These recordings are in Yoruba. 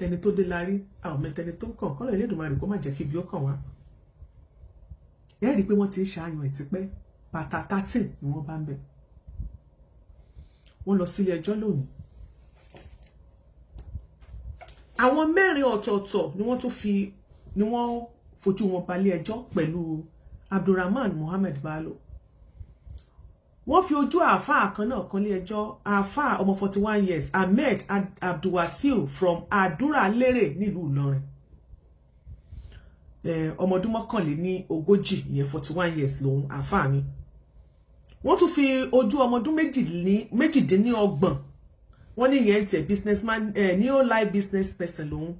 Tẹni tó dé la rí, àwọn ọmọ tẹni tó ń kàn kọ́lọ̀ Elédùmarè kó má jẹ́ kí ibi ó kàn wá. Ẹ rí i pé wọ́n ti ń ṣàyàn ẹ̀ tipẹ́. Bàtà 13 ni wọ́n bá ń bẹ̀. Wọ́n lọ sílé ẹjọ́ lónìí. Àwọn mẹ́rin ọ̀tọ̀ọ̀tọ̀ ni wọ́n tún fi ni wọ́n fojú wọn balẹ̀ ẹjọ́ pẹ̀lú Abdulrahman Muhammed Bello. Wọ́n fi ojú àáfàá kan náà kan lé ẹjọ́, àáfàá ọmọ 41 years, Ahmed Abdulwasiu from Àdúrà Lérè nílùú Ìlọrin. Ọmọ ọdún 41, ìyẹn 41 years lòun, àáfàá ni. Wọ́n tún fi ojú ọmọ ọdún 28, wọ́n ní ìyẹn tiẹ̀ businessman, new life business person lòun,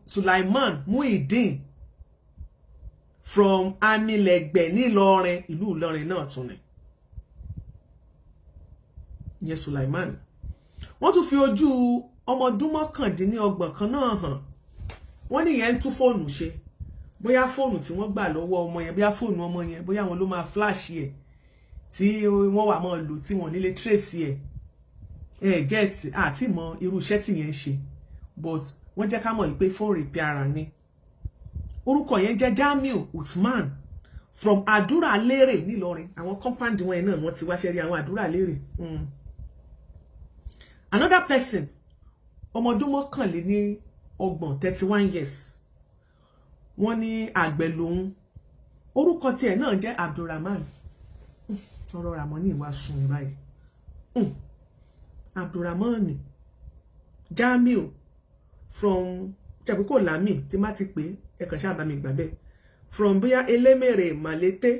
Sulaiman Muhyiddin from Amilẹ̀gbẹ̀ nílọrin, ìlú Ìlọrin náà tún ni ìyẹn Sulaiman. Wọ́n tún fi ojú ọmọ ọdún 29 kan náà hàn. Wọ́n ní ìyẹn ń tún fóònù ṣe, bóyá fóònù tí wọ́n gbà lọ́wọ́ ọmọ yẹn, bóyá fóònù ọmọ yẹn, bóyá wọn ló máa flash ẹ̀ tí wọ́n wà máa lò tí wọ́n nílé trace ẹ̀. Ẹ̀ get àti mọ irú iṣẹ́ tí yẹn ń ṣe, but wọ́n jẹ́ ká mọ̀ pé phone repair ni. Orúkọ yẹn jẹ́ Jamiu Uthman from Àdúrà Lérè nílọrin. Àwọn compound wọn yẹn náà wọ́n ti wáṣẹ́ rí àwọn Àdúrà Lérè. Another person, ọmọ ọdún 31, 31 years, wọ́n ní àgbẹ̀ lòun, orúkọ tiẹ̀ náà jẹ́ Abdulrahman. Ọ̀rọ̀ Ramoni wá sùn mí báyìí. Abdulrahman Jamiu from jẹ́pẹ́ kò lámì tí má ti pè é, ẹ kàn ṣáà bá mi gbà bẹ́ẹ̀, from bóyá Elémèrè, Màlété.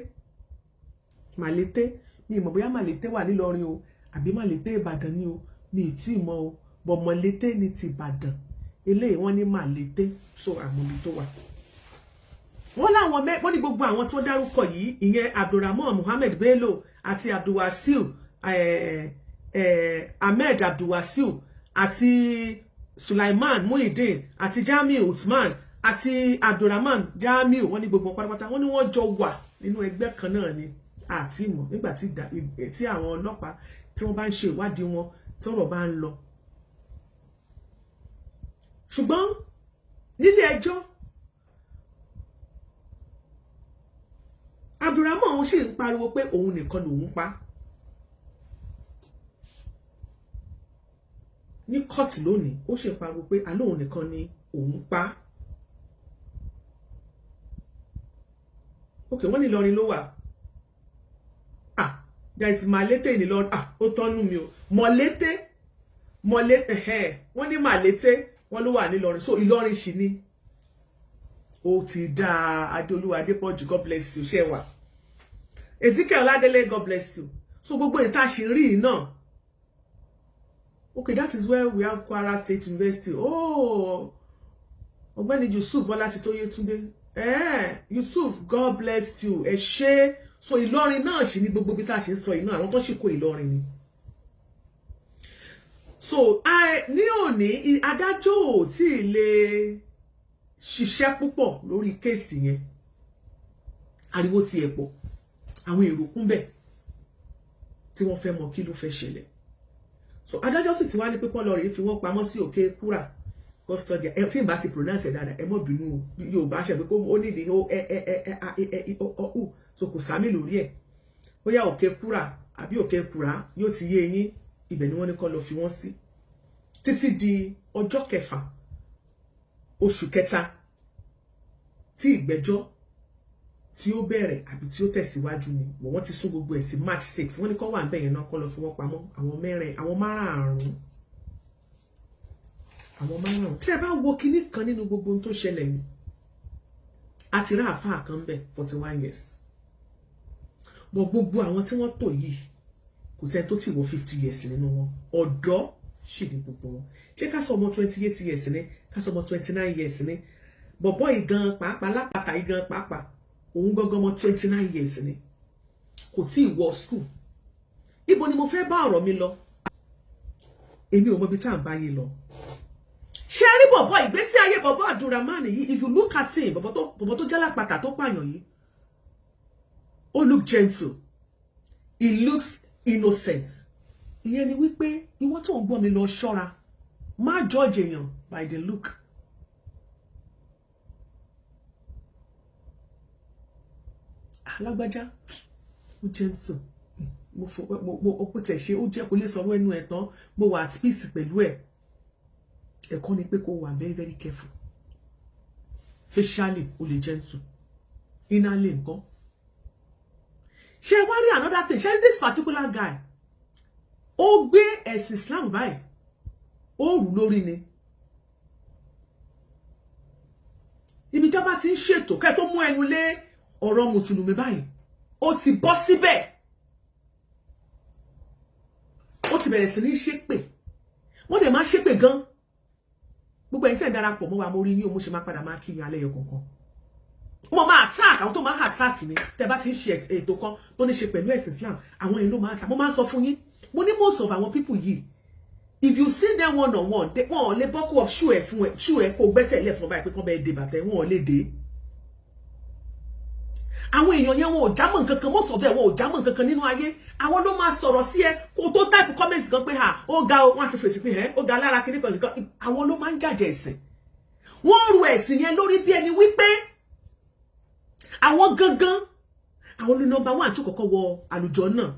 Màlété, mi ì mọ̀ bóyá Màlété wà nílọrin o àbí Màlété Ìbàdàn ni o, mi ì tí ì mọ̀ o, bọ̀ Mọ̀lété ní ti Ìbàdàn, eléyìí wọ́n ní Màlété, so àmọ́ ibi tó wà. Wọ́n láwọn mẹ́, wọ́n ní gbogbo àwọn tó dárúkọ yìí, ìyẹn Abdulrahman Muhammed Bello àti Abdulwasiu, Ahmed Abdulwasiu àti Sulaiman Muhyiddin àti Jamiu Uthman àti Abdulrahman Jamiu, wọ́n ní gbogbo wọn pátápátá, wọ́n ní wọ́n jọ wà nínú ẹgbẹ́ kan náà ni. Àti ìmọ̀ nígbà tí àwọn ọlọ́pàá tí wọ́n bá ń ṣe ìwádìí wọn, tí ọ̀rọ̀ bá ń lọ. Ṣùgbọ́n nílé ẹjọ́, Abdulrahman òun sì ń pariwo pé òun nìkan lòun pa. Ní kóòtù lónìí, ó sì ń pariwo pé alóhun nìkan ni òun pa. Ok, wọ́n ní Ìlọrin ló wà. Ah, there is Malete in Ìlọrin. Ah, ó tọ́nú mi o. Mọ̀lété, Mọ̀lété, wọ́n ní Màlété, wọ́n ló wà nílọrin, so Ìlọrin sì ni. Ó ti dáa. Adéolúwa Adépọ̀jù, God bless you. Ṣe wà? Ezekiel Ọládélé, God bless you. So gbogbo ìta ṣì ń rí yìí náà. Okay, that is where we have Kwara State University. Oh, ọ̀gbẹ́ni Yusuf Bọ́lá ti tó Yétúndé, Yusuf, God bless you, ẹ ṣé. So Ìlọrin náà ṣì ní gbogbo bí tá a ṣe ń sọ yìí náà, àwọn tó ṣì kó Ìlọrin ni. So ní òní, adájọ́ ò tí ì lè ṣiṣẹ́ púpọ̀ lórí case yẹn. Ariwo ti ẹ̀ pọ̀, àwọn èrò kún bẹ̀ tí wọ́n fẹ́ mọ̀ kí ló fẹ́ ṣẹlẹ̀. So adájọ́ sì ti wá ní pípọ́ lọ rèé fi wọ́n pamọ́ sí Òkè Kúrà custody. Ẹ tí n bá ti pronounce ẹ dáadáa, ẹ mọ́ bínú o. Yorùbá ṣe pé kó ó nídìí ó ẹ ẹ ẹ ẹ a ẹ ẹ i ọ ọ u, so kò sámì lórí ẹ. Bóyá Òkè Kúrà àbí Òkè Kúrà, yóò ti yé eyín. Ibẹ̀ ni wọ́n ní kó lọ fi wọ́n sí títí di ọjọ́ kẹfà oṣù kẹta tí ìgbẹ́jọ́ tí ó bẹ̀rẹ̀ àbí tí ó tẹ̀síwájú ni. Wọ́n ti sún gbogbo ẹ̀ sí March 6. Wọ́n ní kó wà ń bẹ̀yẹn náà, kó lọ fi wọ́n pamọ́, àwọn mẹ́rin, àwọn márààrún, àwọn márùn. Tí ẹ bá wo kinní kan nínú gbogbo ohun tó ṣẹlẹ̀ yìí, a ti rá àáfàá kan bẹ̀, 41 years, bọ̀ gbogbo àwọn tí wọ́n tò yìí, kò sẹ́ni tó ti wọ 50 years nínú wọn. Ọ̀dọ́ sì ní gbogbo wọn. Ṣé ká sọ ọmọ 28 years ni? Ká sọ ọmọ 29 years ni? Bọ̀bọ́ ìgan pàápàá, lápàtà ìgan pàápàá, òun gangan ọmọ 29 years ni, kò tí ì wọ school. Ibo ni mo fẹ́ bá ọ̀rọ̀ mi lọ? Èmi ò mọ ibi tá à ń bá yé lọ. Ṣé rí bọ̀bọ̀, ìgbésí ayé bọ̀bọ̀ Abdulrahman yìí, if you look at him, bọ̀bọ̀ tó jálàpàtà tó pààyàn yìí, ó look gentle, he looks innocent. Ìyẹn ni wípé ìwọ tó ń gbọ́ mi, lọ ṣọ́ra, má judge èèyàn by the look. Alágbájá ó gentle, mo fọ mo ó tẹ̀ ṣe, ó jẹ́ kó lè sọ̀rọ̀ ẹnu ẹ̀ tán, mo wà at peace pẹ̀lú ẹ̀. Ẹ̀kọ́ ni pé kó wà very very careful. Facially, ó lè gentle, innerly nǹkan ṣe wá rí. Another thing, ṣe this particular guy, ó gbé ẹ̀sìn Islam báyìí, ó rù lórí ni. Ibi tí a bá ti ń ṣètò, kẹ́ tó mú ẹnu lé ọ̀rọ̀ mùsùlùmí báyìí, ó ti bọ́ síbẹ̀, ó ti bẹ̀rẹ̀ sí ní ṣépè. Wọ́n dẹ̀ máa ṣépè gan. Gbogbo ẹ̀yin tí ẹ̀ darapọ̀ mọ́ wa, mo rí yín o. Mo ṣe máa padà máa kí yín alẹ́ yọ kọ̀ọ̀kan. Wọ́n máa attack àwọn tó máa attack ni. Tẹ́ bá ti ń ṣe ètò kan tó ní ṣe pẹ̀lú ẹ̀sìn Islam, àwọn èèyàn ló máa attack. Mo máa ń sọ fún yín, mo ní most of àwọn people yìí, if you see them one on one, wọn ò lè buckle up shoe ẹ̀ fún ẹ, shoe ẹ̀ kó gbẹ́sẹ̀ lẹ̀ fún báyìí pé kán bẹ́ẹ̀ dé bàtẹ́, wọn ò lè dé. Àwọn èèyàn yẹn, wọn ò jámọ́ nǹkan kan. Most of them, wọn ò jámọ́ nǹkan kan nínú ayé. Àwọn ló máa sọ̀rọ̀ sí ẹ kó tó type comment kan pé ha, ó ga o. Wọ́n á ti fèsì pé ẹ ó ga lára kíní kan nìkan. Àwọn ló máa ń jàjẹ́ ẹ̀sìn. Wọ́n ru ẹ̀sìn yẹn lórí bí ẹni wípé àwọn gangan, àwọn ló number one tó kọ́kọ́ wọ àlùjọ náà.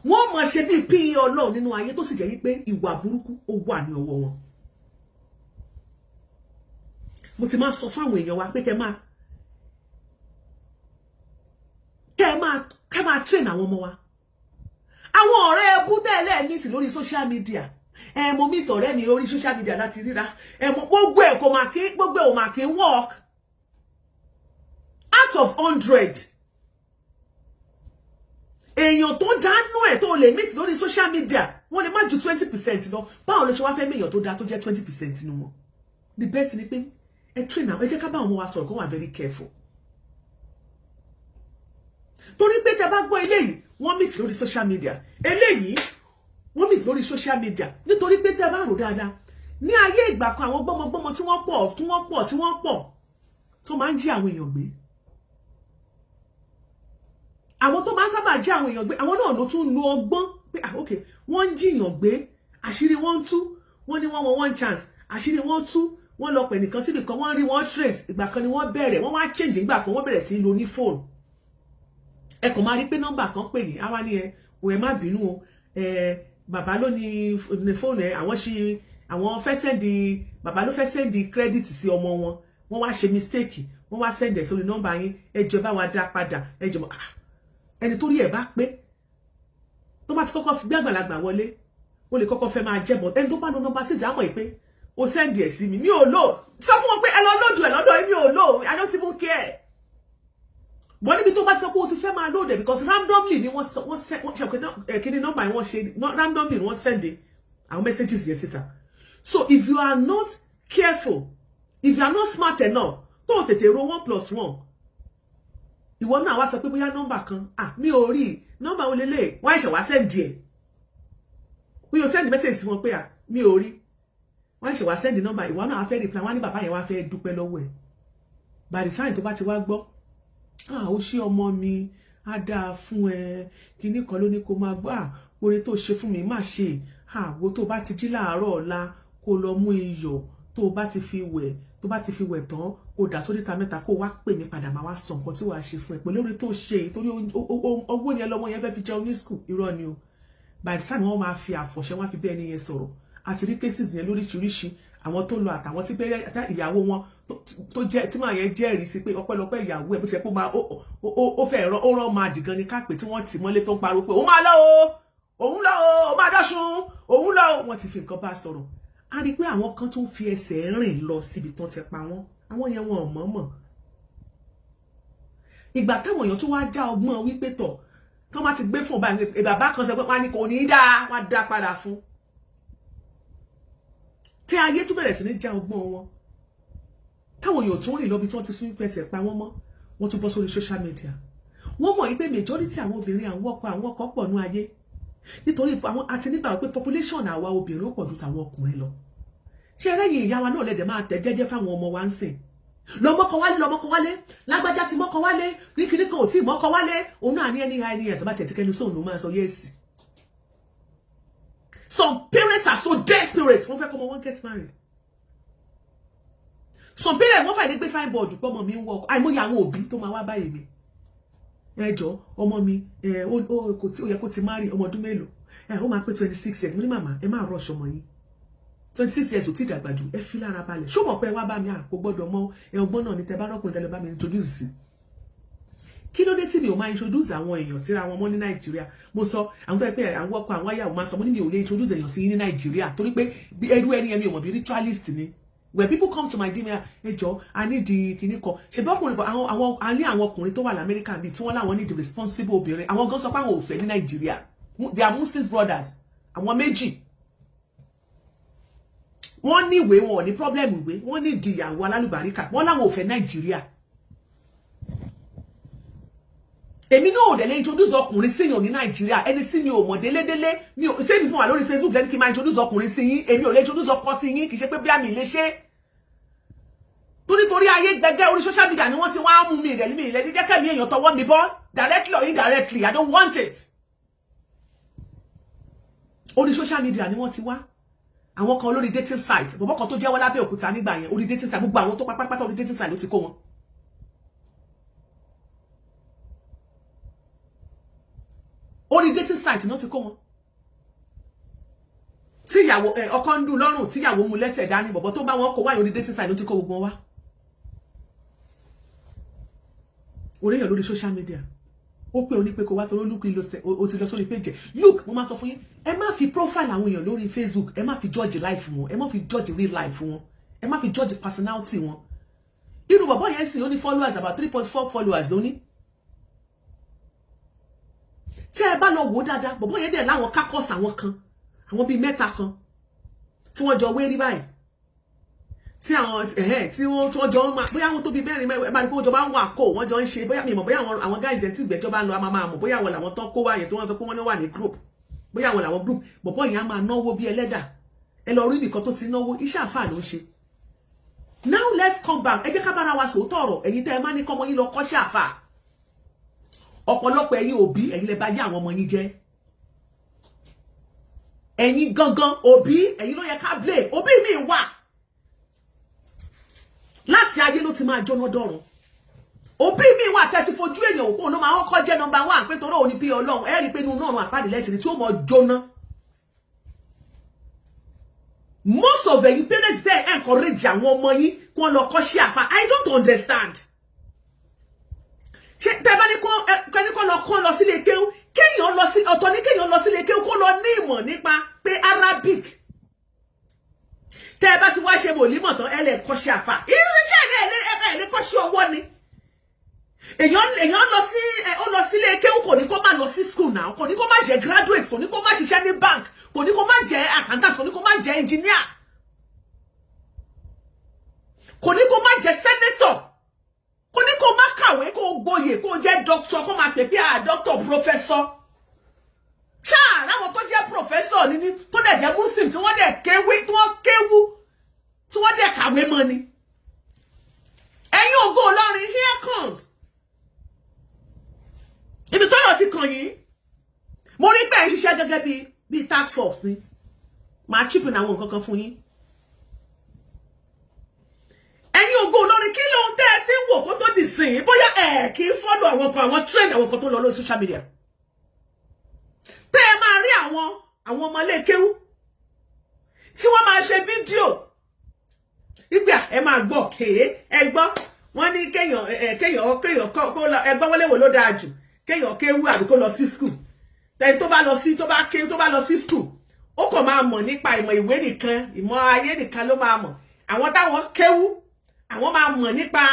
Wọ́n máa ṣe bíi pí Ọlọ́run nínú ayé, tó sì jẹ́ wípé ìwà burúkú ó wà ní ọwọ́ wọn. Mo ti máa sọ fáwọn èèyàn wa pé kẹ́ máa train àwọn ọmọ wa. Àwọn ọ̀rẹ́ ẹbú tẹ́lẹ̀ meet lórí social media, ẹ mo meet ọ̀rẹ́ mi orí social media láti ríra ẹ mo, gbogbo ẹ̀ kò máa kí, gbogbo ẹ̀ ò máa kí work. Out of 100 èèyàn tó dánú ẹ̀ tó lè meet lórí social media, wọ́n lè má ju 20% lọ. Báwo ló ṣe wá fẹ́ méèyàn tó dáa tó jẹ́ 20% nínú wọn? The best ni pé ẹ train àwọn, ẹ jẹ́ ká bá àwọn ọmọ wa sọ̀rọ̀, kó wà very careful, torí pé tẹ bá gbọ́ eléyìí, wọ́n meet lórí social media, eléyìí wọ́n meet lórí social media. Nítorí pé tẹ bá rò dáadáa, ní ayé ìgbà kan, àwọn gbọ́mọgbọ́mọ tí wọ́n pọ̀, tí wọ́n pọ̀, tí wọ́n pọ̀, tó máa ń jí àwọn èèyàn gbé, àwọn tó máa ń sábà jí àwọn èèyàn gbé, àwọn náà ló tún lo ọgbọ́n pé, ah ok, wọ́n ń jiyàn gbé, àṣírí wọn ń tú. Wọ́n ní wọ́n wọ́n one chance, àṣírí wọn tú, wọ́n lọ pẹ̀ nìkan síbì kan, wọ́n rí wọ́n trace. Ìgbà kan ni wọ́n bẹ̀rẹ̀, wọ́n wá change. Ìgbà kan wọ́n bẹ̀rẹ̀ sí í lo ní fóònù. Ẹ kàn máa rí pé nọ́mbà kan pè yín, àwa ní ẹ o, ẹ má bínú o, ẹ bàbá ló ní fóònù ẹ, àwọn ṣe, àwọn fẹ́ send, bàbá ló fẹ́ send credit sí ọmọ wọn, wọ́n wá ṣe mistake, wọ́n wá send ẹ̀ sórí nọ́mbà yín, ẹ jọ̀ọ́ bá wa dá padà, ẹ jọ̀ọ́. Ẹni tó rí ẹ̀ bá pé, tó bá ti kọ́kọ́ fi gbé àgbàlagbà wọlé, ó lè kọ́kọ́ fẹ́ máa jẹ́bọ̀. Ẹni tó bá lo nọ́mbà 6 àmọ́ pé o send ẹ̀ sí mi, mi ò lò. Sọ fún wọn pé ẹ lọ load ẹ̀ lọ́dọ̀, mi ò lò, I don't even care. Bọ́n níbi tó bá ti sọ pé o ti fẹ́ máa load ẹ̀, because randomly ni wọ́n ṣe kíní nọ́mbà yẹn, wọ́n ṣe randomly ni wọ́n send àwọn messages yẹn síta. So if you are not careful, if you are not smart enough tó tètè ro one plus one, ìwọ náà wá sọ pé bóyá nọ́mbà kan, ah, mi ò rí nọ́mbà wo lélẹ̀, wọ́n àìṣẹ̀ wá send ẹ̀, bí o send message sí wọn pé ah, mi ò rí, wọ́n àìṣẹ̀ wá send nọ́mbà, ìwọ náà wá fẹ́ reply, wọ́n ní bàbá yẹn wá fẹ́ dúpẹ́ lọ́wọ́ ẹ̀. By the time tó bá ti wá gbọ́, ah, ó ṣé ọmọ mi, á dáa fún ẹ, kinní kan ló ní kó máa gbọ́, ah, oore tó ṣe fún mi má ṣe, ah, wo, tó bá ti jí láàárọ̀ ọ̀la, kó lọ mú iyọ̀, tó bá ti fi wẹ̀, tó bá ti fi wẹ̀ tán, kó dà sórí ta mẹ́ta, kó wá pè mí padà, máa wá sọ nǹkan tí wàá ṣe fún ẹ pẹ̀lú oore tó ṣe yìí, torí owó yẹn lọ́mọ yẹn fẹ́ fi jẹun ní school. Irọ́ ni o. By the time wọ́n máa fi àfọ̀ṣẹ́, wọ́n á fi bẹ́ẹ̀ ni yẹn sọ̀rọ̀. Àti rí cases yẹn lóríṣiríṣi, àwọn tó lọ àtàwọn tí bẹ́rẹ̀ ìyàwó wọn tó jẹ́ tí màá yẹn jẹ́rìí sí pé ọpẹ́lọpẹ́ ìyàwó ẹ̀, bó ti yẹ pé ó fẹ́ rán, ó rán máa dìgan ní kápẹ́ tí wọ́n tì mọ́lé, tó ń pariwo pé òun máa lọ o, òun lọ o, òun máa dọ́sùn, òun lọ o. Wọ́n ti fi nǹkan bá sọ̀rọ̀. A rí i pé àwọn kan tún fi ẹsẹ̀ rìn lọ síbi tán ti pa wọ́n. Àwọn yẹn, wọn ò mọ̀ọ́mọ̀. Ìgbà táwọn èèyàn tó wá já ọgbọ́n wípé tọ̀ tán bá ti gbé fún báyìí, bàbá kan sọ pé wọ́n á ní kò ní í dáa, wọ́n á dá padà fún tí ayé tún bẹ̀rẹ̀ sí ní já ọgbọ́n wọn, táwọn èèyàn tún rìn lọ́bi tí wọ́n ti tún fẹsẹ̀ pa wọ́n mọ́, wọ́n tún bọ́ sórí social media. Wọ́n mọ̀ wípé majority àwọn obìnrin, àwọn ọkọ pọ̀ ní ayé, nítorí àwọn àti nígbà pé population àwa obìnrin ó pọ̀ ju tàwọn ọkùnrin lọ. Ṣé ẹrẹ́yìn ìyá wa náà lẹ́dẹ̀ máa tẹ̀ jẹ́jẹ́ fáwọn ọmọ wa ń sìn lọ mọ́kọ wálé, lọ mọ́kọ wálé, lágbájá ti mọ́kọ wálé, ní kíní kan ò tí mọ́kọ wálé, òun náà ní ẹni ha ẹni ẹ̀ tó bá tiẹ̀ ti kẹnu sóun ló máa sọ yes. Some parents are so desperate, wọ́n fẹ́ kọ́ ọmọ wọn get married. Some parents, wọ́n fẹ́ lè gbé signboard pé ọmọ mi ń wọ. Àìmọye àwọn òbí tó máa wá báyìí mi, ẹ jọ, ọmọ mi ẹ ó kò tí ó yẹ kó ti marry. Ọmọ ọdún mélòó ẹ? Ó máa pé 26 years. Mo ní, màmá, ẹ má rush ọmọ yín. 26 years ò tí dàgbà jù, ẹ fi lára balẹ̀. Ṣó mọ̀ pé ẹ wá bá mi? À kò gbọ́dọ̀ mọ ẹ. Ọgbọ́n náà ní tẹ bá rọ́kùnrin tẹ́lẹ̀ bá mi introduce sí. Kí ló dé tí mi ò máa introduce àwọn èèyàn síra wọn mọ́ ní Nàìjíríà? Mo sọ àwọn tó yẹ pé àwọn ọkọ, àwọn ayàwó máa sọ. Mo ní mi ò lè introduce èèyàn sí yín ní Nàìjíríà torí pé ẹrú ẹni ẹmi ò mọ̀ bí ritualist ni. When people come to my DM, ẹ jọ, I need the kinní kan. Ṣèbí ọkùnrin, àwọn a ní àwọn ọkùnrin tó wà lamẹ́ríkà bíi tí wọ́n láwọn need the responsible obìnrin. Àwọn gan sọ pé àwọn ò fẹ́ ní Nàìjíríà. They are Muslim brothers, àwọn méjì. Wọ́n ní ìwé, wọn ò ní problem ìwé. Wọ́n ní ìdìyàwó alálùbáríkà. Wọ́n láwọn ò fẹ́ Nàìjíríà. Èmi náà ò dẹ̀ lè introduce ọkùnrin síyàn ní Nàìjíríà, ẹni tí mi ò mọ̀ délédélé. Mi ò ṣé mi fún wa lórí Facebook lẹ́ni kí n máa introduce ọkùnrin sí yín. Èmi ò lè introduce ọkọ sí yín. Kì í ṣe pé bí àmì lè ṣe, torí ayé gbẹgẹ́. Orí social media ni wọ́n ti wá mú mi. Ìrẹ̀lẹ̀ mi ìrẹ̀lẹ̀ jẹ́ kẹ́mi èèyàn tọwọ́ mi bọ́, directly or indirectly. I don't want it. Orí social media ni wọ́n ti wá. Àwọn kan lórí dating site. Bọ̀bọ̀ kan tó jẹ́wọ́ lábẹ́ òkúta nígbà yẹn, orí dating site. Gbogbo àwọn tó pátápátá, orí dating site ló ti kó wọn. Orí dating site náà ti kó wọn. Tí ìyàwó ọkọ ń dùn lọ́rùn, tíyàwó mú lẹ́sẹ̀ dání, bọ̀bọ̀ tó bá wọn kó wáyé, orí dating site ló ti kó gbogbo wọn wá. Orí èèyàn lórí social media, ó pé oní pé kó wá torí olúkú o ti lọ sórí page. Look, mo máa sọ fún yín, ẹ má fi profile àwọn èèyàn lórí Facebook, ẹ má fi judge life wọn, ẹ má fi judge real life wọn, ẹ má fi judge personality wọn. Irú bọ̀bọ̀ yẹn sì ó ní followers, about 3.4 followers ló ní. Tí ẹ bá lọ wò dáadáa, bọ̀bọ̀ yẹn dẹ̀ láwọn kákọ́sì àwọn kan, àwọn bíi mẹ́ta kan tí wọ́n jọ wé rí báyìí, tí àwọn ẹ̀hẹ́n tí wọ́n jọ ń máa, bóyá àwọn tó bíi mẹ́rin mẹ́rin, ẹ bá rí pé wọ́n jọ bá ń wà kó wọ́n jọ ń ṣe. Bóyá mi mọ̀, bóyá àwọn guys ẹ̀ tí ìgbẹ́jọ́ bá ń lọ, a máa máa mọ̀ bóyá àwọn làwọn tán kó wáyé tí wọ́n sọ pé wọ́n ní wà ní group, bóyá àwọn làwọn group. Bọ̀bọ̀ yẹn á máa náwó bí ẹlẹ́dà. Ẹ lọ rí nìkan tó ti náwó, iṣẹ́ àfáà ló ń ṣe. Now let's come back. Ẹ jẹ́ ká bára wa sòótọ́ ọ̀rọ̀. Ẹ̀yin tẹ́ ẹ máa ní kọ́mọ yín lọ kọ́ṣẹ́ àfáà, ọ̀pọ̀lọpọ̀ ẹ̀yin òbí, ẹ̀yin lẹ bá yé àwọn ọmọ yín jẹ́. Ẹ̀yin gangan òbí, ẹ̀yin ló yẹ ká blame. Òbí mi wà láti ayé ló ti máa jóná dọ̀run. Òbí mi wà tẹ́ ti fojú èèyàn òpó ló máa kọ́kọ́ jẹ́ number one pé torí òun ní bí Ọlọ́run. Ẹ rí i pé inú náà àpáàdé lẹ́tìrì tí ó mọ jóná. Most of ẹ̀yin parents tẹ́ encourage àwọn ọmọ yín kí wọ́n lọ kọ́ṣẹ́ àfà, I don't understand. Ṣé tẹ́ bá ní kó lọ kó lọ sílé kéwú, kéèyàn lọ sí ọ̀tọ̀ ní kéèyàn lọ sílé kéwú, kó lọ ní ìmọ̀ nípa pé Arabic. Tẹ́ ẹ bá ti wá ṣe wòlímọ̀ tán, ẹ lè kọ́ṣẹ́ àfà. Irinṣẹ́ ẹ lè kọ́ṣẹ́ ọwọ́ ni. Èèyàn lọ sí, ó lọ sílé kéwú, kò ní kó má lọ sí school now, kò ní kó má jẹ́ graduate, kò ní kó má ṣiṣẹ́ ní bank, kò ní kó má jẹ́ accountant, kò ní kó má jẹ́ engineer, kò ní kó má jẹ́ senator, kò ní kó má kàwé, kó gboyè, kó jẹ́ doctor, kó máa pè pé à doctor, professor. Ṣáà láwọn tó jẹ́ professor ní tó dẹ̀ jẹ́ Muslim, tí wọ́n dẹ̀ kéwé, tí wọ́n kéwú, tí wọ́n dẹ̀ kàwé mọ́ ni. Ẹ̀yin Ògo Ìlọrin, here comes ibi tọ́rọ̀ ti kàn yín. Mo rí pé ẹ̀ ń ṣiṣẹ́ gẹ́gẹ́ bí task force ni. Màá chip in àwọn nǹkan kan fún yín. Ẹ̀yin Ògo Ìlọrin, kí lóhun tẹ́ ẹ ti ń wò kó tó dì sìn? Bóyá ẹ̀ kì í follow àwọn kan, àwọn trend, àwọn kan tó lọ lórí social media, tẹ́ ẹ máa rí àwọn ọmọ ilé kéwú tí wọ́n máa ṣe fídíò ìgbà. Ẹ máa gbọ́ kéé, ẹ gbọ́, wọ́n ní kéèyàn kó lọ. Ẹ gbọ́, wọlé wò ló dáa jù, kéèyàn kéwú àbí kó lọ sí school? Tẹni tó bá lọ sí, tó bá kéwú, tó bá lọ sí school, ó kàn máa mọ̀ nípa ìmọ̀ ìwé nìkan, ìmọ̀ ayé nìkan ló máa mọ̀. Àwọn táwọn kéwú, àwọn máa mọ̀ nípa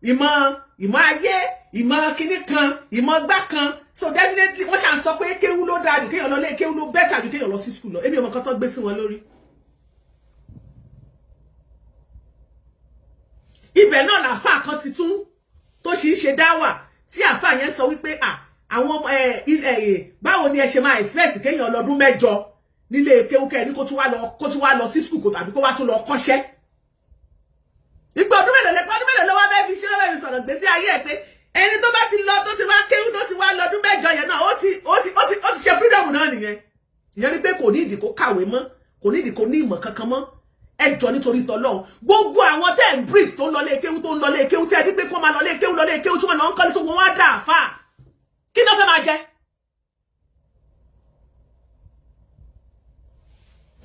ìmọ̀ ayé, ìmọ̀ kinní kan, ìmọ̀ gbá kan. So definitely, wọ́n ṣà ń sọ pé kéwú ló dáa jù, kéèyàn lọ lé kéwú ló better jù kéèyàn lọ sí school lọ. Èmi ò mọ̀ kan tó gbé sí wọn lórí. Ibẹ̀ náà làáfà kan ti tún tó sì ń ṣe dáwà, tí àáfà yẹn sọ wípé àwọn ẹ báwo ni ẹ ṣe máa expect kéèyàn lọ́dún 8 nílé kéwúkẹ́ ní kó tún wá lọ sí school kó tàbí kó wá tún lọ kọ́ṣẹ́? Ìgbà ọdún mélòó lẹ́pẹ́, ọdún mélòó ló wá fẹ́ fi ṣe lọ́wọ́ fi sọ̀rọ̀ gbèsè ayé ẹ̀ pé ẹni tó bá ti lọ, tó ti wá kéwú, tó ti wá lọ́dún 8 yẹn náà, ó ti ṣe freedom náà nìyẹn. Ìyẹn ni pé kò ní ìdí kó kàwé mọ́, kò ní ìdí kó ní ìmọ̀ kankan mọ́. Ẹ jọ, nítorí tọlọ́run, gbogbo àwọn tẹ́ ń breed tó ń lọ lé kéwú, tó ń lọ lé kéwú, tẹ́ ẹ ní pé kó máa lọ lé kéwú, lọ lé kéwú, tí wọ́n lọ ń kọ́lé, tó wọ́n wá dà fà, kí ló fẹ́ máa jẹ?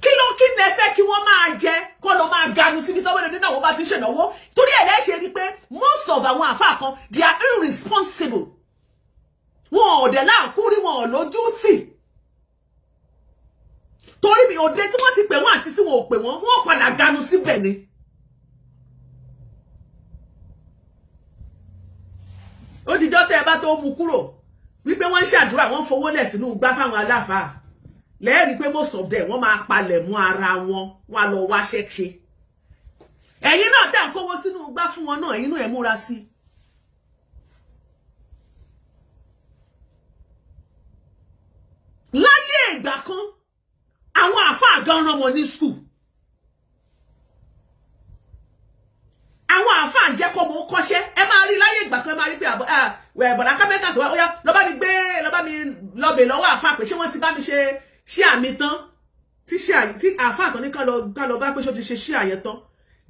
Kí ló, kí ni ẹ fẹ́ kí wọ́n máa jẹ? Kó lọ máa ganu síbi tọ́wọ́ nínú àwọn bá ti ń ṣènáwó. Torí ẹ̀ lẹ́ṣẹ̀ rí pé most of àwọn àfáà kan, they are irresponsible. Wọn ò dẹ̀ láàkúrí, wọn ò lójú tì, torí bí òde tí wọ́n ti pè wọ́n àti tí wọ́n ò pè wọ́n, wọ́n padà ganu síbẹ̀ ni. Ó dijọ́ tẹ́ ẹ bá tó mú kúrò wípé wọ́n ń ṣàdúrà, wọ́n fowó lẹ̀ sínú gbá fáwọn aláfàá, lẹ́ẹ̀rí pé most of them, wọ́n máa palẹ̀ mú ara wọn, wọ́n á lọ wáṣẹ́ ṣe. Ẹ̀yin náà tẹ́ ń kówó sínú gbá fún wọn náà, ẹ̀yin náà ẹ̀ múra sí i. Láyé ìgbà kan, àwọn àáfàá gan rán wọn ní school. Àwọn àáfàá jẹ́ kọ́ mọ́ kọ́ṣẹ́. Ẹ máa rí láyé ìgbà kan, ẹ máa rí pé bọ̀dá kápẹ́ntà tó wá, ó yá, lọ́ bá mi gbé, lọ́ bá mi lọ́bẹ̀ lọ́wọ́ àáfàá pé ṣé wọ́n ti bá mi ṣe ṣé àmì tán, tí àáfàá tán ní kán lọ bá pé ṣó ti ṣe ṣé àyẹn tán.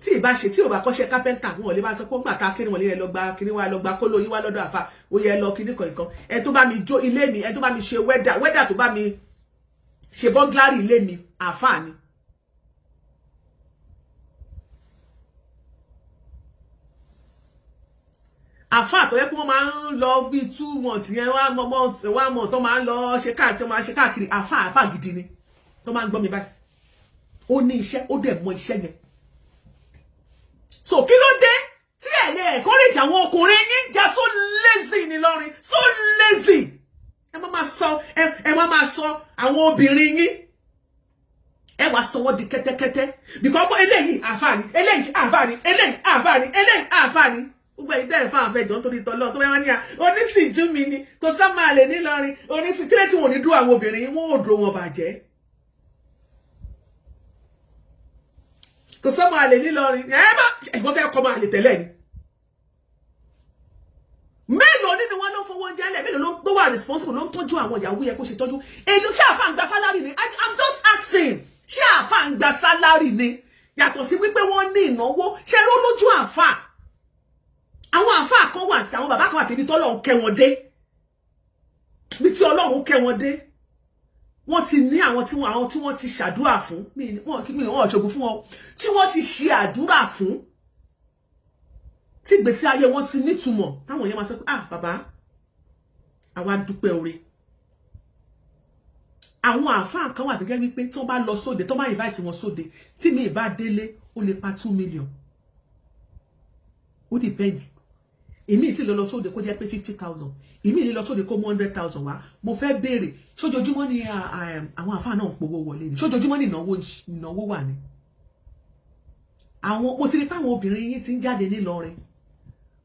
Tí ìbá ṣe, tí ò bá kọ́ṣẹ́ kápẹ́ntà, wọn ò lè máa sọ pé ńgbà tá kí ni wọ́n lè lọ gba kíní wá, lọ gba kóló yín wá lọ́dọ̀ àáfàá. Ó yẹ lọ kíní kan ìkan, ẹ tó bá mi jó ilé mi, ẹ tó bá mi ṣe welder, tó bá mi ṣe burglary ilé mi, àáfàá ni. Àfáà tó yẹ kí wọ́n máa ń lọ bíi 2 months yẹn, 1 month, 1 month, tó máa ń lọ ṣe káàkiri, tó máa ṣe káàkiri, àfáà, àfáà gidi ni tó máa ń gbọ́ mi báyìí. Ó ní iṣẹ́, ó dẹ̀ mọ iṣẹ́ yẹn. So kí ló dé tí ẹ lè encourage àwọn ọkùnrin yín? Jẹ́ so lazy ní Ìlọrin, so lazy. Ẹ má máa sọ, ẹ má máa sọ àwọn obìnrin yín, ẹ wá sọ wọ́n di kẹ́tẹ́kẹ́tẹ́, because eléyìí àfáà ni, eléyìí àfáà ni, eléyìí àfáà ni, eléyìí àfáà ni. Gbogbo ẹ̀yin tẹ́ ẹ̀ fáwọn fẹ́ jọ, nítorí tọ́lọ́ tó bá wọ́n ní à onítìjú mi ni, kò sá máa lè nílọrin onítì kílẹ̀ tí wọ́n ní dúró. Àwọn obìnrin wọn ò dúró wọn bàjẹ́. Kò sá máa lè nílọrin. Ẹ bá ẹ̀gbọ́n fẹ́ kọ́ máa lè tẹ́lẹ̀ ni. Mélòó nínú wọn ló ń fowó oúnjẹ lẹ̀? Mélòó ló tó wà responsible, ló ń tọ́jú àwọn ìyàwó yẹ kó ṣe tọ́jú? Èlò ṣé àáfà ń gba salary ni? I'm just asking, ṣé àáfà ń gba salary ni? Yàtọ̀ sí wípé wọ́n ní ìnáwó, ṣé ló lójú àáfà? Àwọn àáfàá kan wà, tí àwọn bàbá kan wà tẹbi tọ́lọ́run kẹ́ wọn dé, bí tí Ọlọ́run kẹ́ wọn dé, wọ́n ti ní àwọn tí wọ́n ti ṣàdúrà fún mi, wọ́n kí mi, wọ́n ṣògùn fún wọn, tí wọ́n ti ṣe àdúrà fún, tí ìgbésí ayé wọn ti nítumọ̀, táwọn èèyàn máa sọ pé, "Ah, bàbá, àwa dúpẹ́ oore." Àwọn àáfàá kan wà gẹ́gẹ́ wípé tí wọ́n bá lọ sóde, tí wọ́n bá invite wọn sóde, tí mi ì bá délé, ó lè pa 2 million. Ó depend. Èmi sì lọ lọ sóde kó jẹ́ pé 50,000, èmi lè lọ sóde kó mú 100,000 wá. Mo fẹ́ béèrè, ṣójoojúmọ́ ni àwọn àfáà náà ń powó wọlé ni? Ṣójoojúmọ́ ni ìnáwó wà ní àwọn? Mo ti rí pé àwọn obìnrin yín ti ń jáde nílọrin,